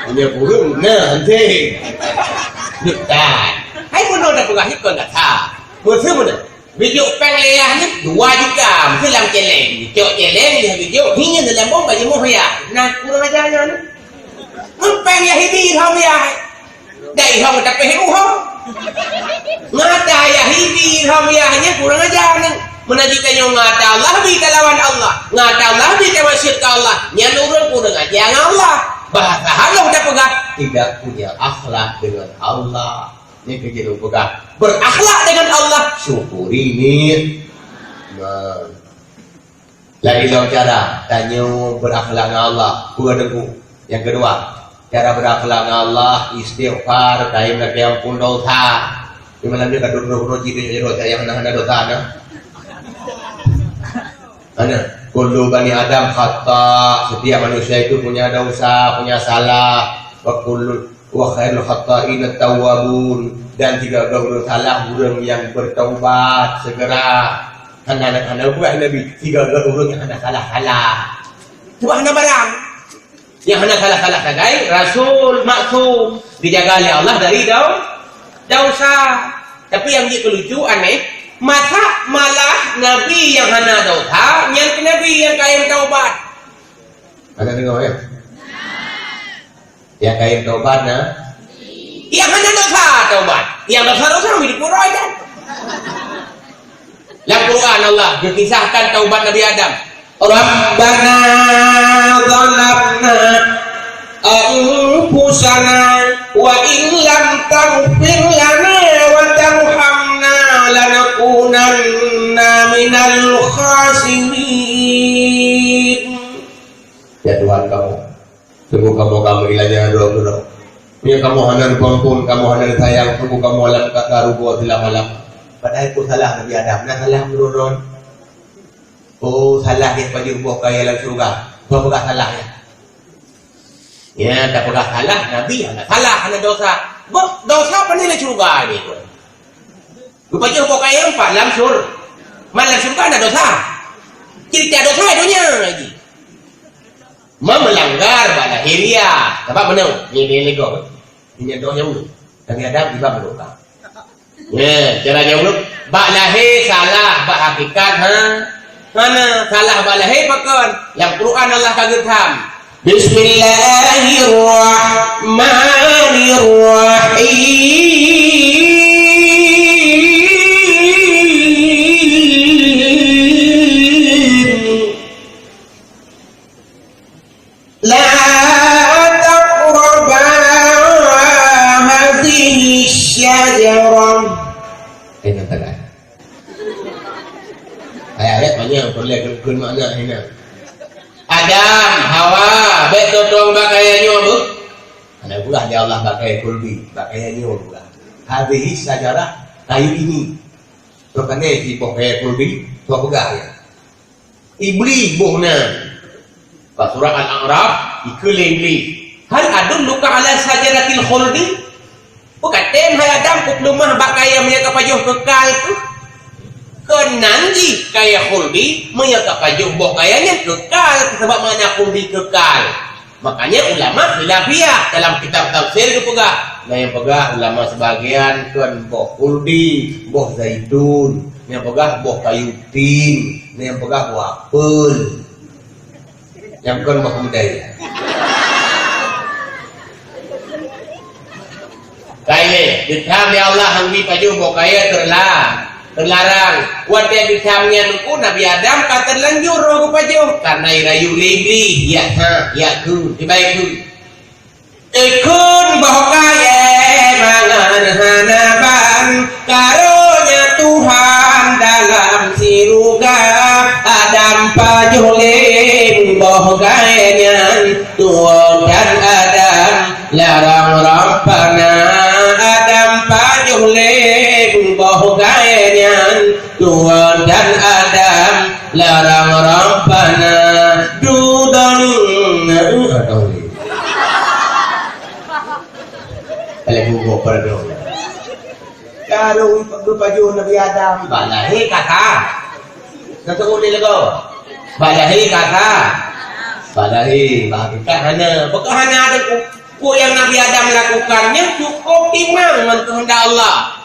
Punya kurang, nah, henti. Dekat. Hai, bunoe dah peugah ikon dah tha. Meuseue mana? Bijok péng lé yah nyoe dua juta, meuseue lam celeng. Cok celeng, dia bijok, hinya dalam bong baju moh ya. Nah, kurang aja nyan. Ngepeng ya hibi hom ya. Dai hong tapi hu hong. Ngata ya hibi hong ya hanya kurang ajar ni. Meunajik tanyoe ngata Allah bi talawan Allah. Ngata Allah bi tawassyut ka Allah. Nyan ureueng kurang ajar ngon Allah. Bahasa halus dah peugah tidak punya akhlak dengan Allah. Ni kerja lu peugah. Berakhlak dengan Allah, syukuri nikmat. Lain lom cara, tanyoe berakhlak ngon Allah. Peue teungku? Nyang keudua, cara berakhlak ngon Allah, istighfar, taim lakèe ampôn dosa. Di malam nyoe ka droe-droe cit nyoe, nyoe nyang hana, hana dosa na. Hana. Kullu bani Adam khata, setiap manusia itu punya dosa, punya salah. Wa kullu, wa khairul khata'ina tawwabun. Dan sigoe-goe ureuëng salah, ureuëng nyang bertaubat segera. Hana, hana buah Nabi, sigoe-goe ureuëng nyang hana salah-salah. Cuma hana barang. Nyang hana salah-salah sagai, rasul maksum, dijaga lé Allah dari dau-, dosa. Tapi nyang jeuet keu lucu, aneh, masa malah nabi nyang hana dosa, nyan keu nabi nyang kayém taubat. Hana deungoe, ya? Nyang kayém taubat na? Nyang hana dosa taubat. Nyang dosa-dosa mi dipuroi kan? Lam Quran Allah geukisahkan taubat Nabi Adam. Rabbana zalamna anfusana wa in lam taghfir lana wa tarhamna lanakunanna minal khasirin. Ya Tuhan kamoe, sungguh kamoe ka meuilanya droe keudroe. Meunyoe kamoe hana neupeuampôn, kamoe hana neusayang, sungguh kamoe lam ka rugoe silama-lama. Padahai peue salah Nabi Adam, na salah meunurot. Oh, salah gét pajoh boh kayèe lam syeuruga. Soe peugah salah nyan? Nyan tapeugah salah, Nabi hana salah, hana dosa. Boh dosa pane lam syeuruga nyan? Geupajoh boh kayèe pat lam syur-, lam syeuruga na dosa. Cerita dosa donya lagi. Meulanggar bak lahiriah. Sabab meunoe, nyan lé gob. Nyan doh nyang Nabi Adam iba meudosa. Nyan, cara jaweueb, bak lahé salah, bak hakikat, ha? Hana, salah bak lahé pakon? Lam Quran Allah ka geutham. Bismillahirrahmanirrahim. La taqraba hadhihi syajarah. Eh, nyan salah. Ayat-ayat panjang, peureulèe keu, keu makna hina. Adam, Hawa, bèk tutong bak kayèe nyoe, beuh. Hana peugah lé Allah bak kayèe khuldi, bak kayèe nyoe peugah. Hadhihi syajarah, kayu ini. Soe keuneuk jiboh kayèe khuldi, soe peugah nyan. Iblih boh na. Bak surat Al-A'raf, ikheun lé Iblih, "Hal adulluka ala syajaratil khuldi?" Peue ka tem, hai Adam, kupeuleumah bak kayèe meunyo ka pajoh keukal tu? Keunan jih kayèe khuldi, meunyo ka pajoh boh kayèe nyan keukal, sabab makna khuldi keukal. Makanya ulama khilafiyah dalam kitab tafsir geupeugah. Na nyang peugah ulama sebagian kheun boh khuldi, boh zaitun, nyang peugah boh kayu tin, na nyang peugah boh apel. Nyang kheun boh keudai. Kayèe, geutham lé Allah hana jipajoh boh kayèe teula-, teularang. Watèe geutham nyan Teungku, Nabi Adam ka teulanjur roh geupajoh, karna jirayu lé Iblih, "Yak ha, yak kheun, ibai kheun." Ikheun boh kayèe mangat hana ban, karonya Tuhan dalam syeuruga, Adam pajoh lé boh kayèe nyan. Tuhan dan Adam larang Rabbana, Adam pajoh lé boh kayèe nyan. Tuhan dan Adam larang Rabbana, dudong. Kalau bubuk perdong. Karung beupaju Nabi Adam, balahi kata. Satu udah lego. Balahi kata. Balahi, balahi kata hana. Bukan hana ada ku, ku yang Nabi Adam lakukannya cukup timang ngon kehendak Allah.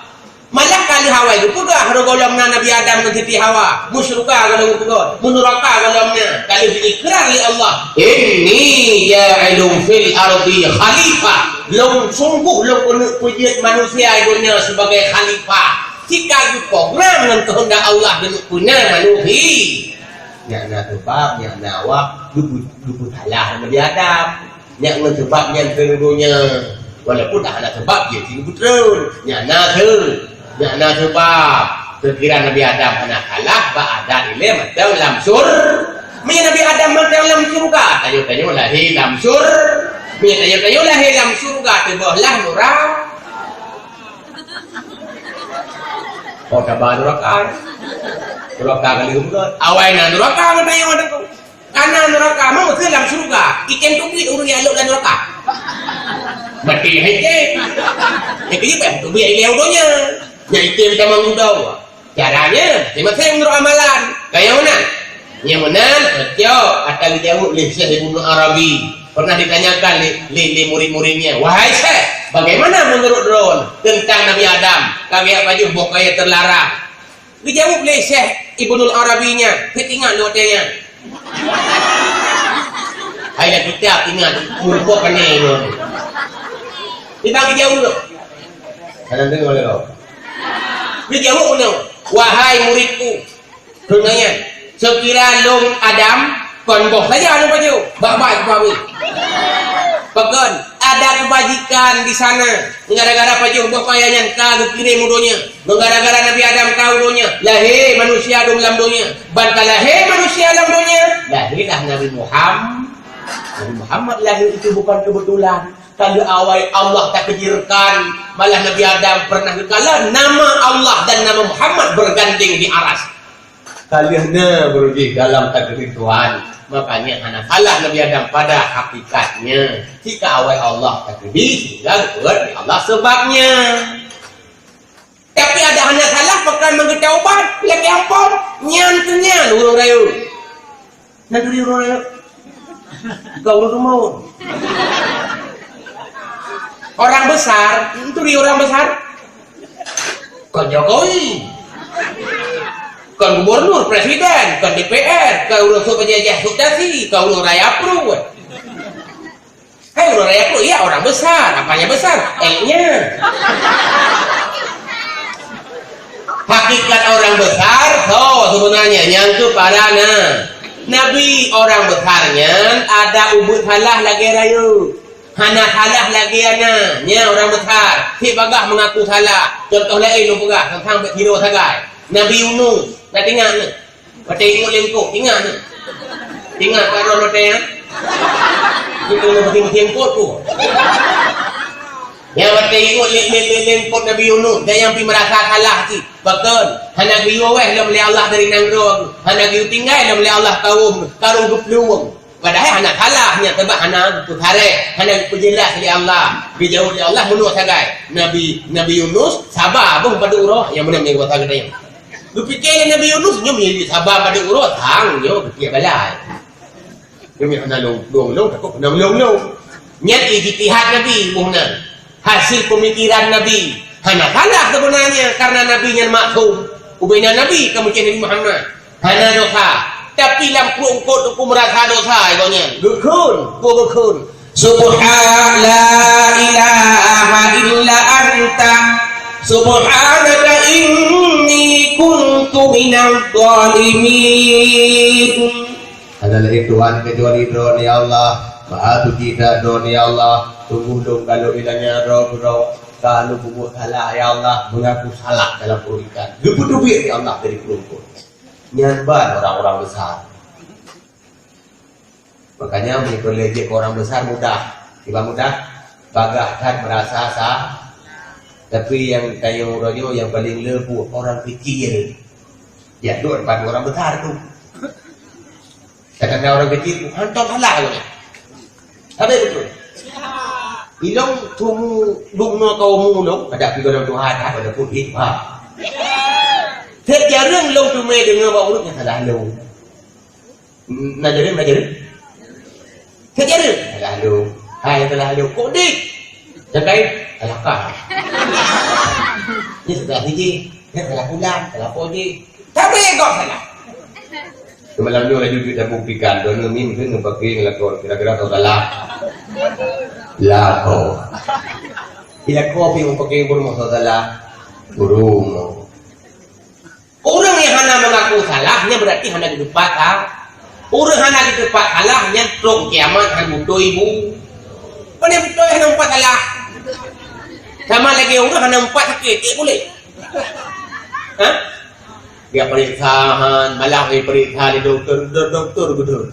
Malah ka lheueh awai geupeugah, roh gohlom na Nabi Adam ngon Siti Hawa, meusyeuruga gohlom geupeugah, meunuraka gohlom na, ka lheueh geuikrar lé Allah, "Inni ja'ilun fil ardi khalifah." Lôn sungguh lôn keuneuk peujeuet manusia di donya sebagai khalifah. Sika geuprogram ngon keuheundak Allah keuneuk peuna manusia. Nyan na seubab, nyan na awak geupeu-, geupeusalah Nabi Adam. Nyan ngon seubab nyan keuneuk donya. Walaupun dah hana seubab jih sinoe beutreun. Nyan na seu-, nyan na seubab. Seukira Nabi Adam hana kalah bak adat ilée mantong lam sur-, meunyo Nabi Adam mantong lam syeuruga, tanyoe-tanyoe lahé lam sur-, meunyo tanyoe-tanyoe lahé lam syeuruga, teuboh lah nura-, Oh, taba nuraka. Nuraka ka lheueh bunoe. Awai na nuraka ngon tanyoe Teungku. Kana nuraka, mau meuseue lam syeuruga. Item teubiet ureueng nyang lhok lam nuraka. Maté hai item. Nyang keu item teubiet ilée u donya. Nyang item tamong u donya. Caranya, masing-masing meunurot amalan. Kaya meunan. Nyang meunan, beutôi, ata geujaweueb lé Syekh Ibnu Arabi. Pernah ditanyakan lé, lé, lé murid-muridnya, "Wahai Syekh, bagaimana menurut droen tentang Nabi Adam? Ka geujak pajoh boh kayèe terlarang." Geujaweueb lé Syekh Ibnul Arabi nyan, "Peuingat lôn watèe nyan." Hai lam kitab ingat, meureumpok pané nyoe. Di bang geujaweueb. Kadang deungoe lé lôn. Geujaweueb nyoe, "Wahai muridku, keuneuk nyan, seukira lôn Adam, kon boh saja lôn pajoh, bak-bak keupawe. Pakon, ada kebajikan di sana. Gara-gara pajoh boh kayèe nyan ka geukirém u donya. Gara-gara Nabi Adam ka u donya, lahé manusia dum lam donya. Ban ka lahé manusia lam donya, lahélah Nabi Muham-, Nabi Muhammad lahé itu bukan kebetulan. Ka lheueh awai Allah takdirkan, malah Nabi Adam pernah geukalon nama Allah dan nama Muhammad berganding di aras. Ka lheueh na beurujih dalam takdir Tuhan. Makanya hana salah Nabi Adam pada hakikatnya. Cit ka awai Allah takdir, sehingga geupeubuet lé Allah sebabnya. Tapi ada hana salah, pakon meugeutobat, lakèe ampôn, nyan keuh nyan ureueng rayeuk. Nyan turi ureueng rayeuk. Ka ureueng rumoh. Orang besar, turi orang besar. Kon Jokowi. Kon gubernur, presiden, kon D P R, kon ureueng sôk pajajah, sôk tasi, kon ureueng raya pruet. Hai ureueng raya pruet, ya orang besar, apanya besar? L-nya. Hakikat orang besar, so sebenarnya nyang keu para na-, nabi orang besar nyan ada ubeuet salah lagèe rayeuk. Hana salah lagèe na, nya orang besar. Cit bagaih mengaku salah. Contoh laén lôn peugah teuntang bak sidroe sagai. Nabi Yunus, na teuingat na? Watèe ingot lé eungkôt, ingat nyoe. Ingat ka droe watèe nyan? Itu meusi-meusi eungkôt tu. Nyang watèe ingot lé, lé, lé, lé eungkôt Nabi Yunus, dan nyang pi meurasa salah cit. Pakon? Hana geuyue wéh lom lé Allah dari nanggroe. Hana geuyue tinggai lom lé Allah kawöm, karu geuplueng. Padahai hana salah, nyan sabab hana geupeusaréh, hana geupeujeulaih lé Allah. Geujaweueb lé Allah meunoe sagai. Nabi, Nabi Yunus saba boh padub uroe, nyang meunan nyang geutanyoe. Geupike lé Nabi Yunus, nyoe meunyoe saba padub uroe, sang nyoe geutiek balai. Nyoe hana lôn, lôn, lôn, takot hana lôn, lôn. Nyan ijtihad Nabi boh nyan. Hasil pemikiran Nabi. Hana salah sebenarnya, karena Nabi nyan maksum. Ubena Nabi ka meucen Nabi Muhammad. Hana dosa. Tapi lam pruet eungkôt Teungku meurasa dosa gobnyan. Geukheun, peue geukheun? Subha-, la ilaha illa anta. Subhanaka inni kuntu minadh dhalimin. Hana laén Tuhan kecuali Droeneuh, ya Allah. Maha suci that Droeneuh, ya Allah. Sungguh lôn ka lôn iélanyan droe keudroe. Ka lôn peubuet salah, ya Allah. Meungaku salah dalam pruet ikan. Geupeuteubiet, ya Allah, dari pruet eungkôt. Nyan ban orang-orang besar. Makanya, meunyoe lé jeuet keu orang besar mudah. Kiban mudah? Bagaih that meurasa sa-, tapi nyang tanyoe uroe nyoe nyang paleng le buet orang kecil. Ya, dok depan orang besar tu. Kadang-kadang orang kecil, "Hantom salah," katanya. Sabe beutôi. Ilong tumu dum no kau mulong, ada pi golom Tuhan, ada pun hikmah. Sejak long tu meh dengar bak urut yang salah long. Na jadi, na jadi. Saja deh. Salah lu. Hai, salah lu. Kok dik? Jagai. Salah kah? Ni salah siji. Ni salah pulang. Salah poji. Tapi kok salah? Semalam nyoe laju kita buktikan, dona min ke ngebagi ngelakor. Kira-kira kau salah. Lako. Bila kopi mau pakai burung salah. Burung. Ureuëng nyang hana meungaku salah, nyan beurati hana geuteupat ha. Ureuëng hana geuteupat salah, nyan trok kiamat hana beutôi bu. Pane beutôi hana meupat salah. Sama lagée ureuëng hana meupat sakét, ék puléh. Ha? Dia periksa han, malah diperiksa di doktor, do-, doktor beutôi.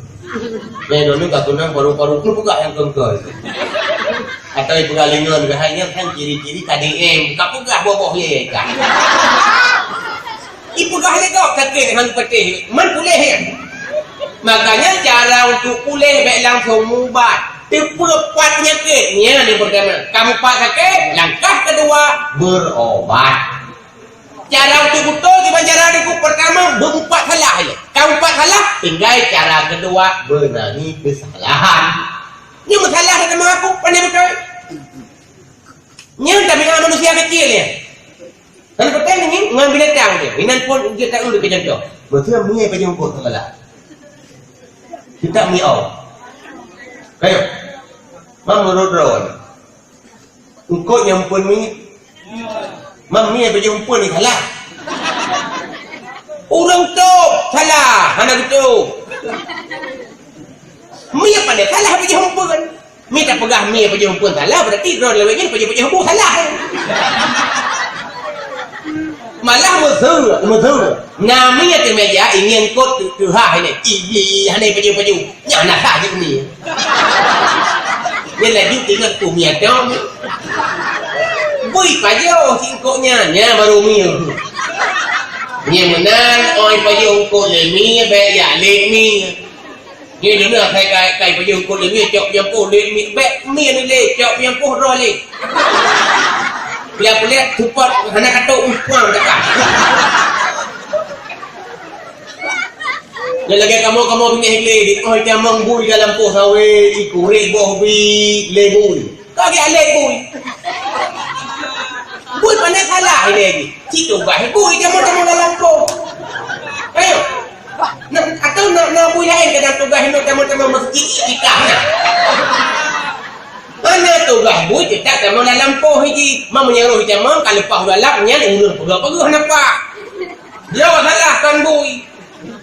Nyan dulu ka tunang paru-paru pun buka yang kengkol. Atau ipeugah lingon, hai nyan kan ciri-ciri K D M, ka peugah boh-boh ye ka. Ipeugah lé gob sakét han patéh, man puléh nyan. Makanya cara untuk puléh bèk langsung mubat. Teupeupat peunyakét, nyan yang pertama. Kamupat sakét, langkah kedua, berobat. Cara untuk beutôi kiban cara nyoe, pertama, beumupat salah ilèe. Kamupat salah, tinggai cara kedua, beunahi keusalahan. Nyoe meusalah dak teuma aku, pandai beutôi. Nyan tabiat manusia kecil nyan. Kan peuteng nyan ngon binatang nyan. Inan pun jeuet taeu keu contoh. Beutôi mie pajoh eungkôt salah. Kita mie au. Kayo. Mam meurot-rot. Eungkôt nyang eumpeuen mie. Mam mie pajoh eumpeuen ni salah. Ureueng tôb salah, hana geutôb. Mie pandai salah pajoh eumpeuen. Mie tapeugah mie pajoh eumpeuen salah, berarti droe lawét nyan pajoh-pajoh bu salah. Malah meuseue, meuseue. Na mie ateueh meja, ingieng kot teuhah ini. Ibi hana pajoh-pajoh. Nyan na sah jih mie. Nyan laju teuingat ku mie dong. Bui pajoh singkok nyan, nyan baru mie. Nyan meunan, oi pajoh eungkôt lé mie, bèk jak lé mie. Nyoe deungon kai, kai, kai pajoh eungkôt lé mie, cok peunyampoh lé mie, bèk mie ni lé, cok peunyampoh droe lé. Puléh-puléh, seupôt, hana katôk, umpuang dak ka. Nyan lagèe kamoe-kamoe binéh glé, di oh tamong bui dalam poh sawét, ikurek boh bi, lé bui. Ka geulét bui. Bui pandai salah ilèe jih. Cit tugaih bui tamong-tamong dalam poh. Ayo. Na, atau na, na bui laén kadang tugaih inong tamong-tamong meuseujid iktikaf na. Hana tugaih bui teutap tamong dalam poh jih. Meunyoe roh tamong ka leupah u dalam nyan ureueng peugah-peugah napa. Droe salah kon bui.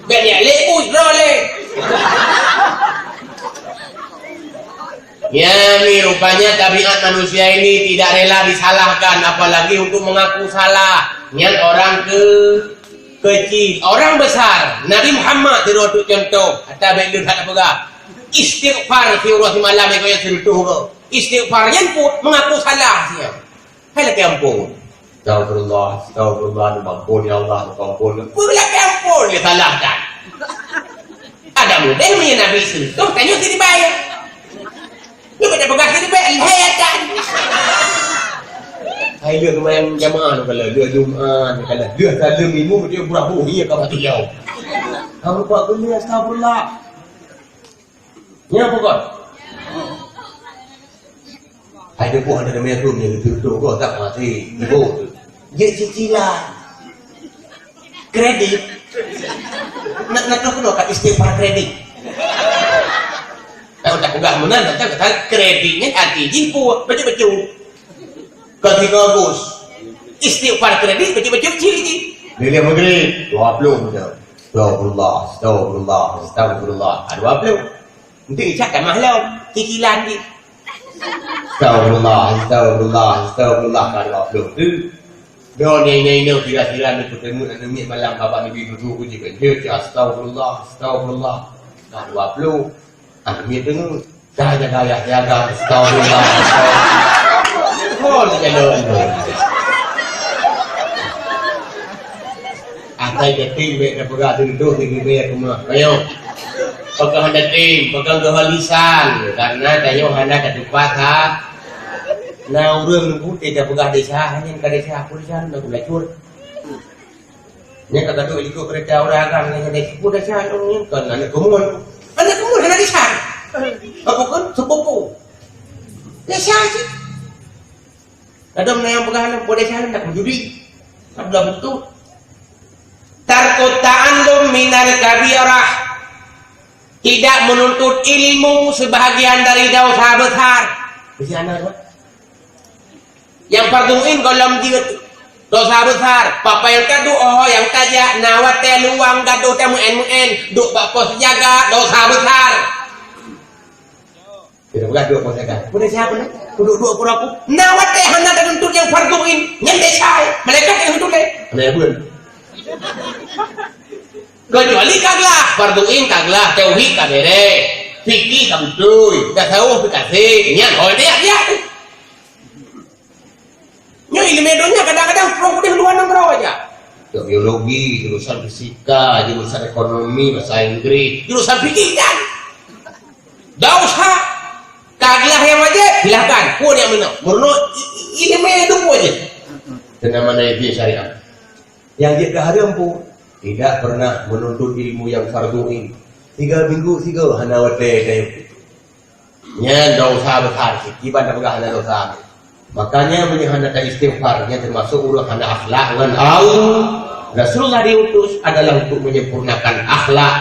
Bèk jak lé bui, droe lé. Ya, mi rupanya tabiat manusia ini tidak rela disalahkan, apalagi untuk mengaku salah. Nyan orang ke-, kecil. Orang besar, Nabi Muhammad sidroe teuk contoh, ata bèk leuh that peugah. Istighfar siuroe simalam, ikôt nyan seureutôh uroe. Istighfar nyan pun mengaku salah siat. Hai lakèe ampôn. Astagfirullah, astagfirullah, neumeuampôn ya Allah, neumeuampôn. Peue lakèe ampôn lé salah that. Ada mudeh meunyoe Nabi seutoh tanyoe siribèe. Nyoe bèk tapeugah siribèe, lhèe that. Hai lheueh seumayang jamaah nyoe kala, lheueh Jumat nyoe kala, lheueh saleuem imum nyoe beurah boh ie ka mati jauh. Kamu pak geulhèe astagfirullah. Nyan peue kon? Hai teupeue hana teumé rhom nyang geuteuntô goh tak maté ibo tu. Jeuet cicilan. Kredit. Nak, nak keunoe ka istighfar kredit. Tahu tak peugah meunan, tak kredit nyan arti jih peue? Bacut-bacut. Ka tiga Agus. Istighfar kredit bacut-bacut cit jih. Lilih Maghrib, dua puluh macam. Astagfirullah, astagfirullah, astagfirullah. Ah, dua puluh. Nanti Isyaq tamah lom. Cicilan jih. Astagfirullah, astagfirullah, astagfirullah. Ah, dua puluh. Tu. Dia ni, ni, ni, sira-sira ni, peuteumeut aneuk miet malam, babah Nabi dudu ku jih kan. Dia, dia, astagfirullah, astagfirullah. Ah, dua puluh. Ah, miet deungoe. Dah jaga ayah jaga, astagfirullah, astagfirullah. Oh, jaga doa. Asai jatim bèk tapeugah teuntôh di bibèe keumah. Ayo. Peugah jatim, peugah geuhon lisan, karena tanyoe hana tatupat ha. Na ureueng putih tapeugah desya, hanya ka desya, peue desya, na gula cut. Nyan ka gadôh likot keureuja ureueng agam nyan, nyan, nyan, peue desya lôn nyan, kon aneuk keumuen. Aneuk keumuen hana desya. Apa kon? Sepupu. Desya cit. Kadang na nyang peugah lom, peue desya lôn, nak meujudi. Sablah beutôi. Tarkut ta'allum minal kabirah. Tidak menuntut ilmu sebahagian dari dosa besar. Bisi aneuk, Pak. Nyang fardu ain gohlom jeuet, dosa besar. Papa nyang taduek, oh, nyang tajak, na watèe luwang gadôh tameu'en-meu'en, duek bak pos jaga, dosa besar. Kita peugah duek pos jaga. Peue desya peue? Kuduek-duek pura ku. Na watèe hana tatuntut nyang fardu ain, nyan desya, malaikat nyang tuntut lé. Hana beuen. Kecuali ka glah, fardu ain ka glah, tauhid ka bèrèh, fikih ka beutôi, tasawuf ka sép, nyan ho tajak-jak. Nyoe ileumèe donya kadang-kadang prong udeh luwa nanggroe aja. Biologi, jurusan fisika, jurusan ekonomi, bahasa Inggris, jurusan pendidikan. Tidak usah. Ka geulahi nyang wajéb, silahkan. Peue nyang meunan? Meurunoe i-, i-, ileumèe dum wajéb. Teuma na izin syariat. Nyang jeuet keu hareuem peue? Tidak pernah menuntut ilmu yang fardu ain. Tiga minggu sigoe hana watèe tayue. Nyan dosa besar, kiban tapeugah hana dosa. Makanya, meunyoe hana taistighfar, nyan teumasuk ureueng hana akhlak ngon Allah. Rasulullah diutus adalah untuk menyempurnakan akhlak,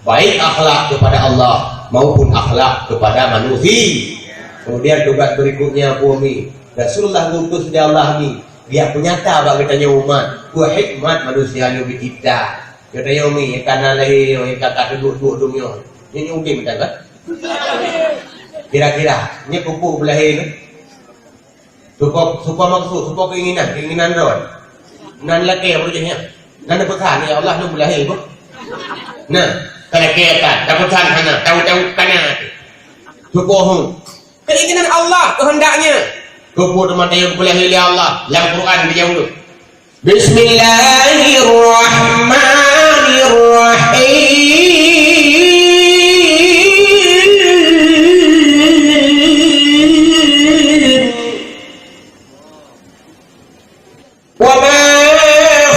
baik akhlak kepada Allah maupun akhlak kepada manusia. Kemudian, tugas berikutnya, peue mi? Rasulullah diutus di Allah ni, biar peunyata bak geutanyoe umat, peue hikmat manusia nyoe geucipta. Geutanyoe mi, nyang ka na lahé nyoe, nyang ka, ka teuduek-duek dum nyoe. Nyoe, nyoe udép mantong kan? Kira-kira, nyoe peue-peue beulahé nyoe? Soe po, soe po maksud, soe po keinginan, keinginan droe. Nan lakèe beureujeih nyan. Nan peugah, "Ya Allah, lôn beulahé boh." Nah, ka lakèe ka, tapeusan hana, tahu-tahu ka na. Soe po hong. Keinginan Allah, kehendaknya. Keupeue teuma tayue beulahé lé Allah, lam Quran dijaweueb. Bismillahirrahmanirrahim. Wa ma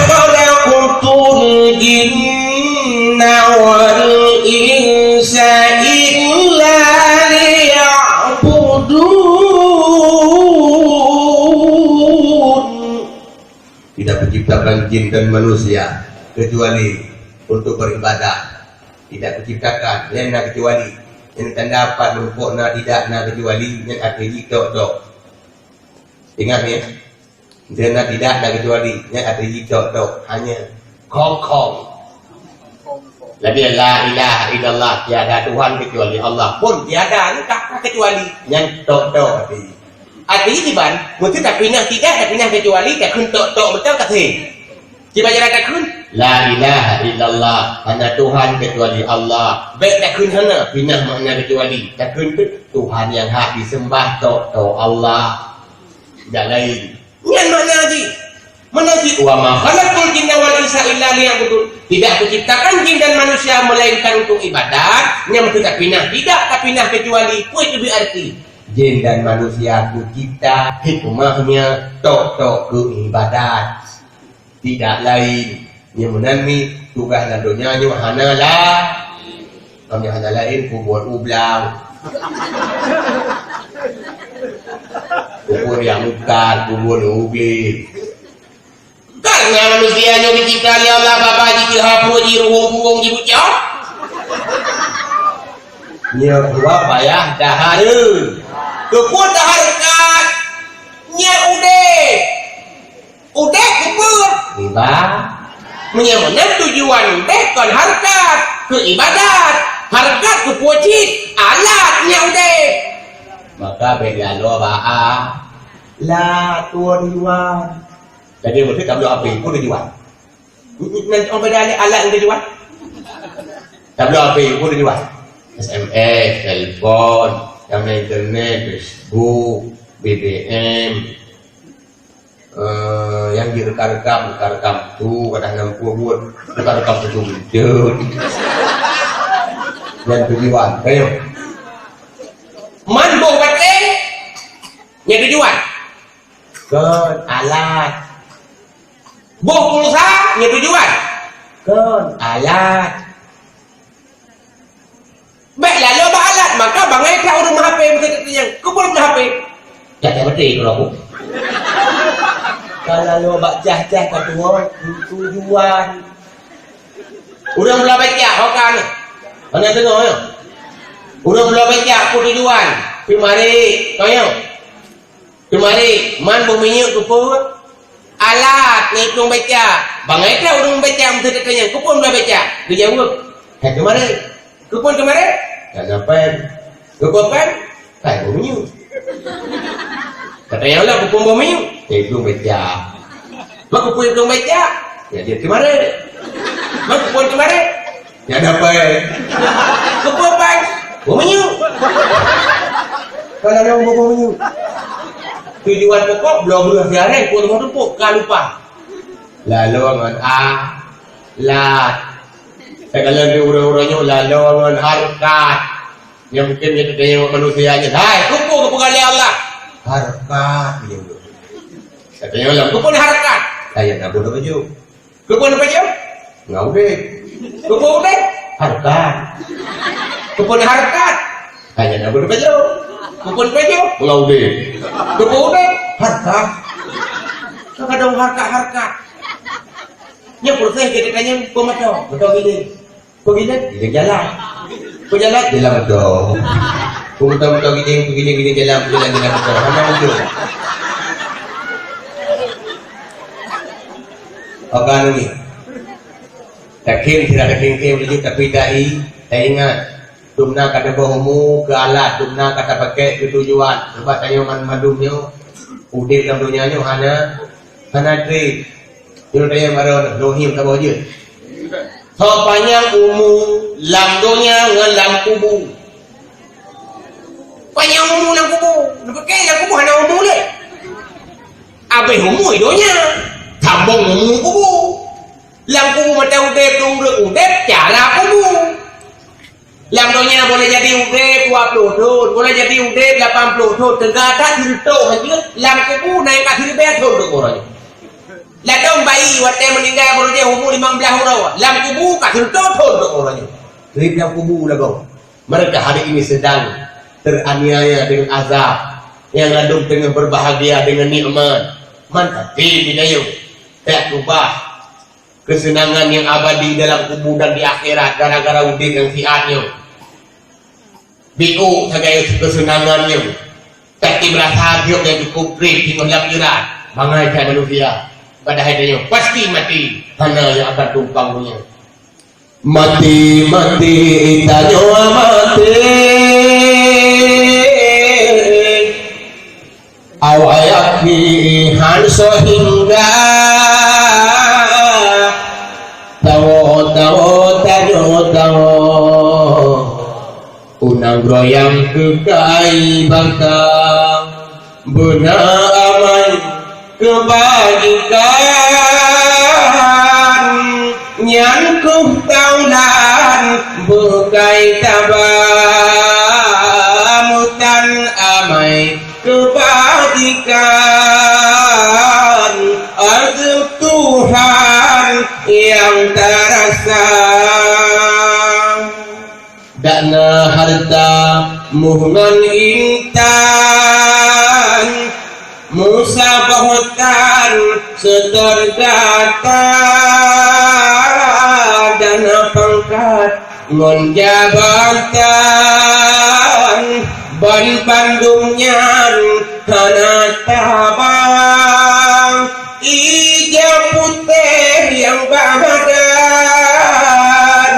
khalaqtul jinna wal insa illa liya'budun. Tidak kuciptakan jin dan manusia kecuali untuk beribadah. Tidak kuciptakan, nyan na kecuali. Nyan tanda pat meureumpok na tidak na kecuali, nyan até jih tok-tok. Ingat ya. Nyan na tidak na kecuali, nyan até jih tok-tok. Hanya kong-kong. Lagèe la ilaha illallah, tiada Tuhan kecuali Allah. Pun tiada ni tak kecuali. Nyan tok-tok até jih. Até jih kiban, meunteuk tapinah tidak, tapinah kecuali, takheun tok-tok beutôi ka seh. Kiban cara takheun, la ilaha illallah, hana Tuhan kecuali Allah. Bèk takheun hana, pinah makna kecuali. Takheun tu Tuhan nyang hak disembah tok-tok Allah. Tidak lain. Nyan makna jih. Meunan cit, "Wa ma khalaqtul jinna wal insa illa liya'budun." Tidak kuciptakan jin dan manusia melainkan untuk ibadat. Nyan meunteuk tapinah tidak, tapinah kecuali. Peue itu berarti? Jin dan manusia kucipta hikmahnya tok-tok keu ibadat. Tidak lain. Nyan meunan mi tugaih lam donya nyoe hana la. Kamoe hana laén kubuet ublang. Kubuet nyang meukat, kubuet nyang ubé. Kan ngon manusia nyoe geucipta lé Allah, babah jih, hapue jih, ruhueng punggong jih bucok. Nyoe dua payah tahareukat. Keupeue tahareukat? Nyoe udép. Udép keupeue? Ibadat. Meunyoe meunan tujuan udép kon hareukat, keu ibadat. Hareukat keupeue cit? Alat nyang udép. Maka bèk laloe bak a-, la tujuan. Jadi meusti tabloe api, peue tujuan? Nan cuma beda ni alat yang tujuan. Tabloe api, peue tujuan? S M S, telepon, nyang na internet, Facebook, B B M. Eh, nyang jirekam-rekam, rekam-rekam tu, kadang enam puluh buet, rekam-rekam tu beutôi. Nyan tujuan, ayo. Man boh batèe, nyan tujuan. Kon alat. Boh pulsa, nyan tujuan. Kon alat. Bèk laloe bak alat, maka bangai that ureueng meuhapé meukeusut nyang. Keupeue meuhapé? Cak-cak beutôi keudroe. Ka laloe bak cah-cah ka tuwoe, tujuan. Ureueng bloe becak, ho ka na. Hana deungoe, ya? Ureueng bloe becak, peue tujuan? Pih marit, ko nyo. Teumari, man boh minyeuk keupeue? Alat, ngitung becak. Bangai that ureueng becak meuteuteu nyan, keupeue meulah becak? Geujaweueb, "Hai teumari." Keupeue teumari? "Hana pèng." Keupeue pèng? "Hai boh minyeuk." Ka tanyong lom keupeue boh minyeuk? "Ngitung becak." Bah keupeue ngitung becak? Ya, jeuet teumari. Bah keupeue teumari? Nyan hana pèng. Keupeue pèng? Boh minyeuk. Kalau nyang boh minyeuk. Tujuan pokok, bloe breueh siharèe, peue teuma teupok, ka lupa. Laloe ngon a, lat. Takalon di uroe-uroe nyoe laloe ngon hareukat. Nyang mungken nyan teudeungoe manusia nyan, "Hai, keupeue geupeugah lé Allah?" Hareukat, geuyue. Takalon lom, "Keupeue hareukat?" Kaya na bunoe baju. Keupeue neupajoh? Ngon udeb. Keupeue udeb? Hareukat. Keupeue hareukat? Hanya na bunoe pajoh. Keupeue pajoh? Ngon udeb. Keupeue udeb? Hareukat. Kadang hareukat-hareukat. Nyoe proses kita tanya, peue meuto? Meuto giling. Peue giling? Giling jalan. Peue jalan? Jalan meuto. Peue meuto-meuto giling, peue giling-giling jalan, peue jalan-jalan meuto. Hana ujong. Apa ni? Takheun sira takheun-kheun laju, tapi tai, taingat, dumna ka teuboh umu keu alat, dumna ka tapakék keu tujuan. Sabab tanyoe man-, mandum nyoe udeb lam donya nyoe hana, hana treb. Nyoe tanyoe baroe nyoe, dohim saboh jeuet. Soe panyang umu lam donya ngon lam kubu? Panyang umu lam kubu. Neupiké lam kubu hana umu lé. Abéh umu i donya, sambong umu kubu. Lam kubu mata udeb, ureuëng udeb cara kubu. Lam donya boleh jadi udeb dua puluh thon, boleh jadi udeb lapan puluh thon, teuga that sireutôh saja. Lam kubu naik ka siribèe thon tu uroe nyoe. Ladôm bayi watèe meuninggai baru jih umu limong blaih uroe, lam kubu ka sireutôh thon tu uroe nyoe. Treb lam kubu lagoe. Mereka hari ini sedang teraniaya dengan azab, yang ladôm teungoh berbahagia dengan nikmat. Man tapi bidayuh, tak ubah kesenangan yang abadi dalam kubu dan di akhirat gara-gara udeb nyang siat nyoe. Biôk sagai kesenangan nyoe, tapi beurasa biôk nyang cukup treb singoh lam akhirat. Bangai that manusia, padahai tanyoe pasti maté, hana nyang akan tumpang donya. Maté, maté, tanyoe maté. Awai akhé han soe hingga. Tawoe, tawoe, tanyoe tawoe. U nanggroe nyang keukai bangsa. Beuna amai keubajikan, nyan keuh taulan beukai taba. Mutan amai keubajikan, azeub Tuhan nyang tarasa. Dak na hareuta muh ngon intan, meusaboh tan seutôt gata, dan pangkat ngon jabatan, ban bandum nyan hana taba. Ija putéh nyang ba badan,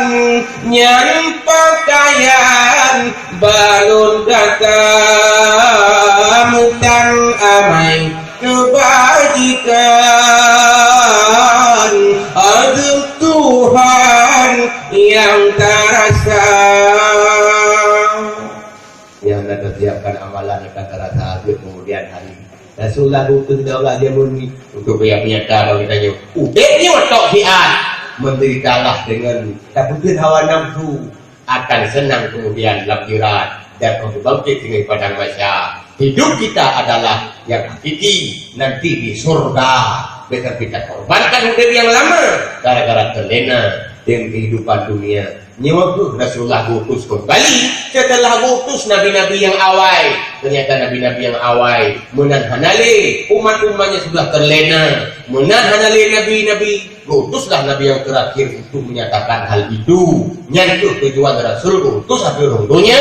nyan pakaian balon gata. Mutan amai keubajikan, azeub Tuhan nyang tarasa. Nyang na tasiapkan amalan akan tarasa jeuet kemudian hari. Rasulullah diutus lé Allah jameun nyoe untuk beu nyata bagi tanyoe. Udeb nyoe tok siat, menderitalah dengan tapeugét hawa nafsu, akan senang kemudian lam akhirat dan untuk bangkit dengan padang mahsyar. Hidup kita adalah yang hakiki nanti di surga. Biarkan kita korbankan udeb nyang lama gara-gara terlena dengan kehidupan dunia. Nyoe kheueh Rasulullah geuutus keumbali seuteulah geuutus nabi-nabi nyang awai. Teunyata nabi-nabi nyang awai meunan hana lé, umat-umat nyang sudah terlena meunan hana lé nabi-nabi. Geuutuslah nabi nyang teurakhir untuk menyatakan hal itu. Nyan kheueh tujuan Rasul geuutus ateueh rhueng donya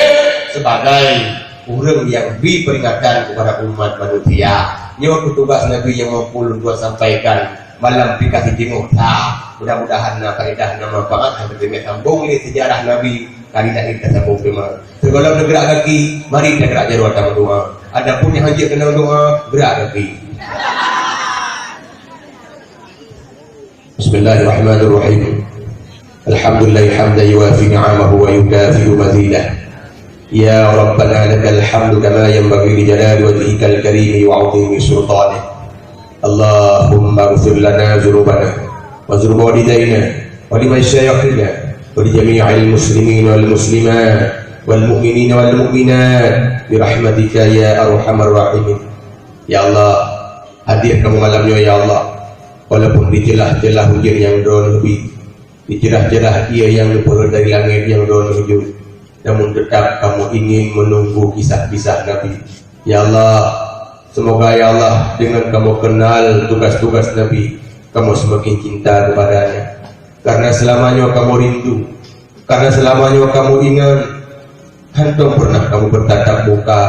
sebagai ureuëng nyang bri peringatan kepada umat manusia. Nyoe kheueh tugas nabi nyang mampu lôn tuan sampaikan. Malam pih ka sijeumoh sa. Mudah-mudahan na faedah, na manfaat, sampai teumé sambong lé sejarah Nabi kali lahé tasambong teuma. Sigohlom neugrak gaki, mari tagerak jaroe tameudoa. Adapun nyang hanjeuet keunoe doa, gerak gaki. Bismillahirrahmanirrahim. Alhamdulillah hamdan yuwafi ni'amahu wa yukafi'u mazidah. Ya Rabbana lakal hamdu kama yanbaghi li jalali wajhikal karimi wa 'azimi sultanik. Allahumma Ighfir lana dzunubana wa dzunub walidaina wa li masyayikhina wa li jami'il muslimin wal muslimat wal mu'minin wal mu'minat bi rahmatika ya arhamar rahimin. Ya Allah, hadir kamoe malam nyoe, ya Allah. Walaupun di celah-celah ujeuen nyang droe neubi, di celah-celah ié nyang neupeurhot dari langét nyang droe neuhujeuen, namun teutap kamoe ingin meununggu kisah-kisah Nabi. Ya Allah, semoga, ya Allah, dengan kamoe kenal tugas-tugas Nabi, kamoe semakin cinta kepadanya. Karena selama nyoe kamoe rindu, karena selama nyoe kamoe ingat, hántom pernah kamoe bertatap muka.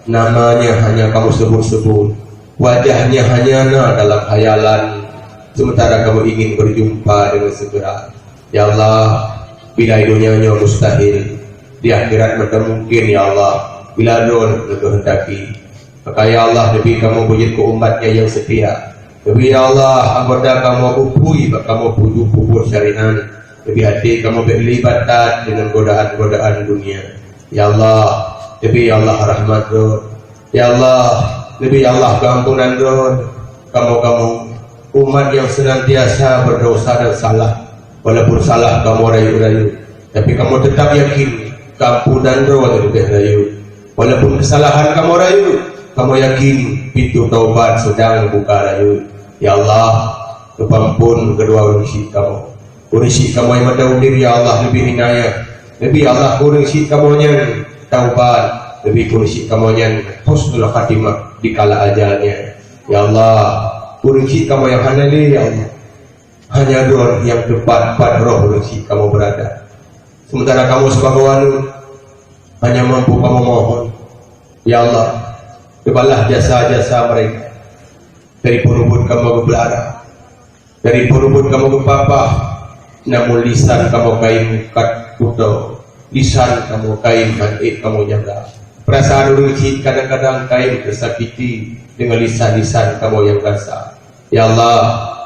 Namanya hanya kamoe sebut-sebut, wajahnya hanya na dalam khayalan, sementara kamoe ingin berjumpa dengan segera. Ya Allah, bila di dunia nyoe mustahil, di akhirat mantong mungkin, ya Allah, bila droe neukehendaki. Maka, ya Allah, neubi kamoe beujeuet keu umat-Nya nyang seutia. Neubi, ya Allah, anggota kamoe beupui bak kamoe pujoe peubuet syariat. Neubi até kamoe bék libat that deungon godaan-godaan dunia. Ya Allah, neubi, ya Allah, rahmat Droe. Ya Allah, neubi, ya Allah, keuampunan Droe. Kamoe-kamoe umat nyang seunantiasa berdosa dan salah. Walaupun salah kamoe rayeuk-rayeuk, tapi kamoe teutap yakin keuampunan Droe leubeh rayeuk. Walaupun keusalahan kamoe rayeuk, kamoe yakin pintoe taubat seudang neubuka rayeuk. Ya Allah, neupeuampôn keudua ureueng syik kamoe. Ureueng syik kamoe nyang mantong udeb, ya Allah, neubi inayah. Neubi, ya Allah, keu ureueng syik kamoe nyan taubat. Neubi keu ureueng syik kamoe nyan husnul khatimah dikala ajalnya. Ya Allah, ureueng syik kamoe nyang hana lé, ya Allah. Hanya Droe nyang teumpat pat roh ureueng syik kamoe beurada. Sementara kamoe sibagoe aneuëk hanya mampu kamoe mohon, ya Allah, teubalah jasa-jasa mereka. Dari peurubuet kamoe geupeulara, dari peurubuet kamoe geupapah, namun lisan kamoe kayém kat kuto, lisan kamoe kayém han ék kamoe jaga. Peurasaan ureueng syik kadang-kadang kayém teusakiti deungon lisan-lisan kamoe nyang gasa. Ya Allah,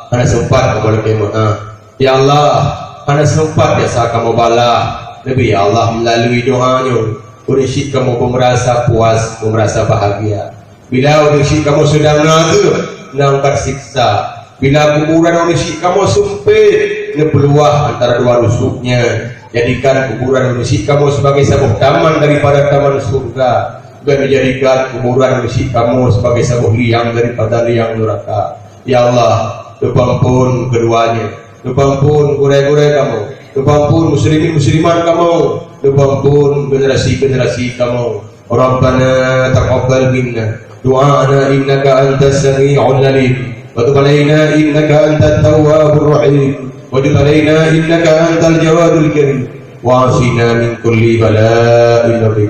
hana seumpat kamoe lakée meu'ah. Ya Allah, hana seumpat jasa kamoe balah. Neubi, ya Allah, meulalu doa nyoe, ureueng syik kamoe beumeurasa puas, beumeurasa bahagia. Bila ureueng syik kamoe seudang na geuh, na angkat siksa. Bila kuburan ureueng syik kamoe seumpét, neupeuluah antara dua rusuknya. Jadikan kuburan ureueng syik kamoe sebagai saboh taman daripada taman syurga, dan menjadikan kuburan ureueng syik kamoe sebagai saboh liang daripada liang nuraka. Ya Allah, neupeuampôn keuduanya, neupeuampôn gurée-gurée kamoe, neupeuampôn muslimin muslimat kamoe, neupeuampôn generasi-generasi kamoe. Rabbana taqabbal minna du'ana innaka antas sami'ul alim, wa tub alaina innaka antat tawwabur rahim, wa tub alaina innaka antal jawadul karim, wa afina min kulli bala'in azim.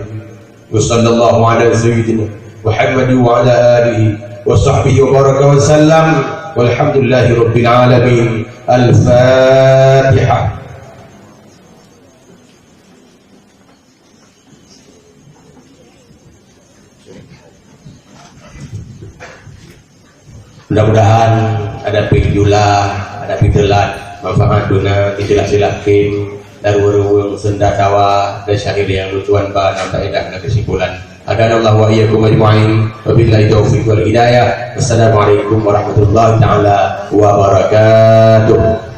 Wa sallallahu ala sayyidina Muhammad wa ala alihi wa sahbihi wa baraka wa sallam. Walhamdulillahi rabbil alamin. Al-Fatihah. Mudah-mudahan ada pih jula, ada pih teulat, manfaat guna, itulah silah kim, dan ureuëng-ureuëng seunda tawa, dan syair yang lucuan ba, dan faedah dan kesimpulan. Hadanallahu wa iyyakum ajma'in. Wabillahi taufiq wal hidayah. Wassalamualaikum warahmatullahi taala wabarakatuh.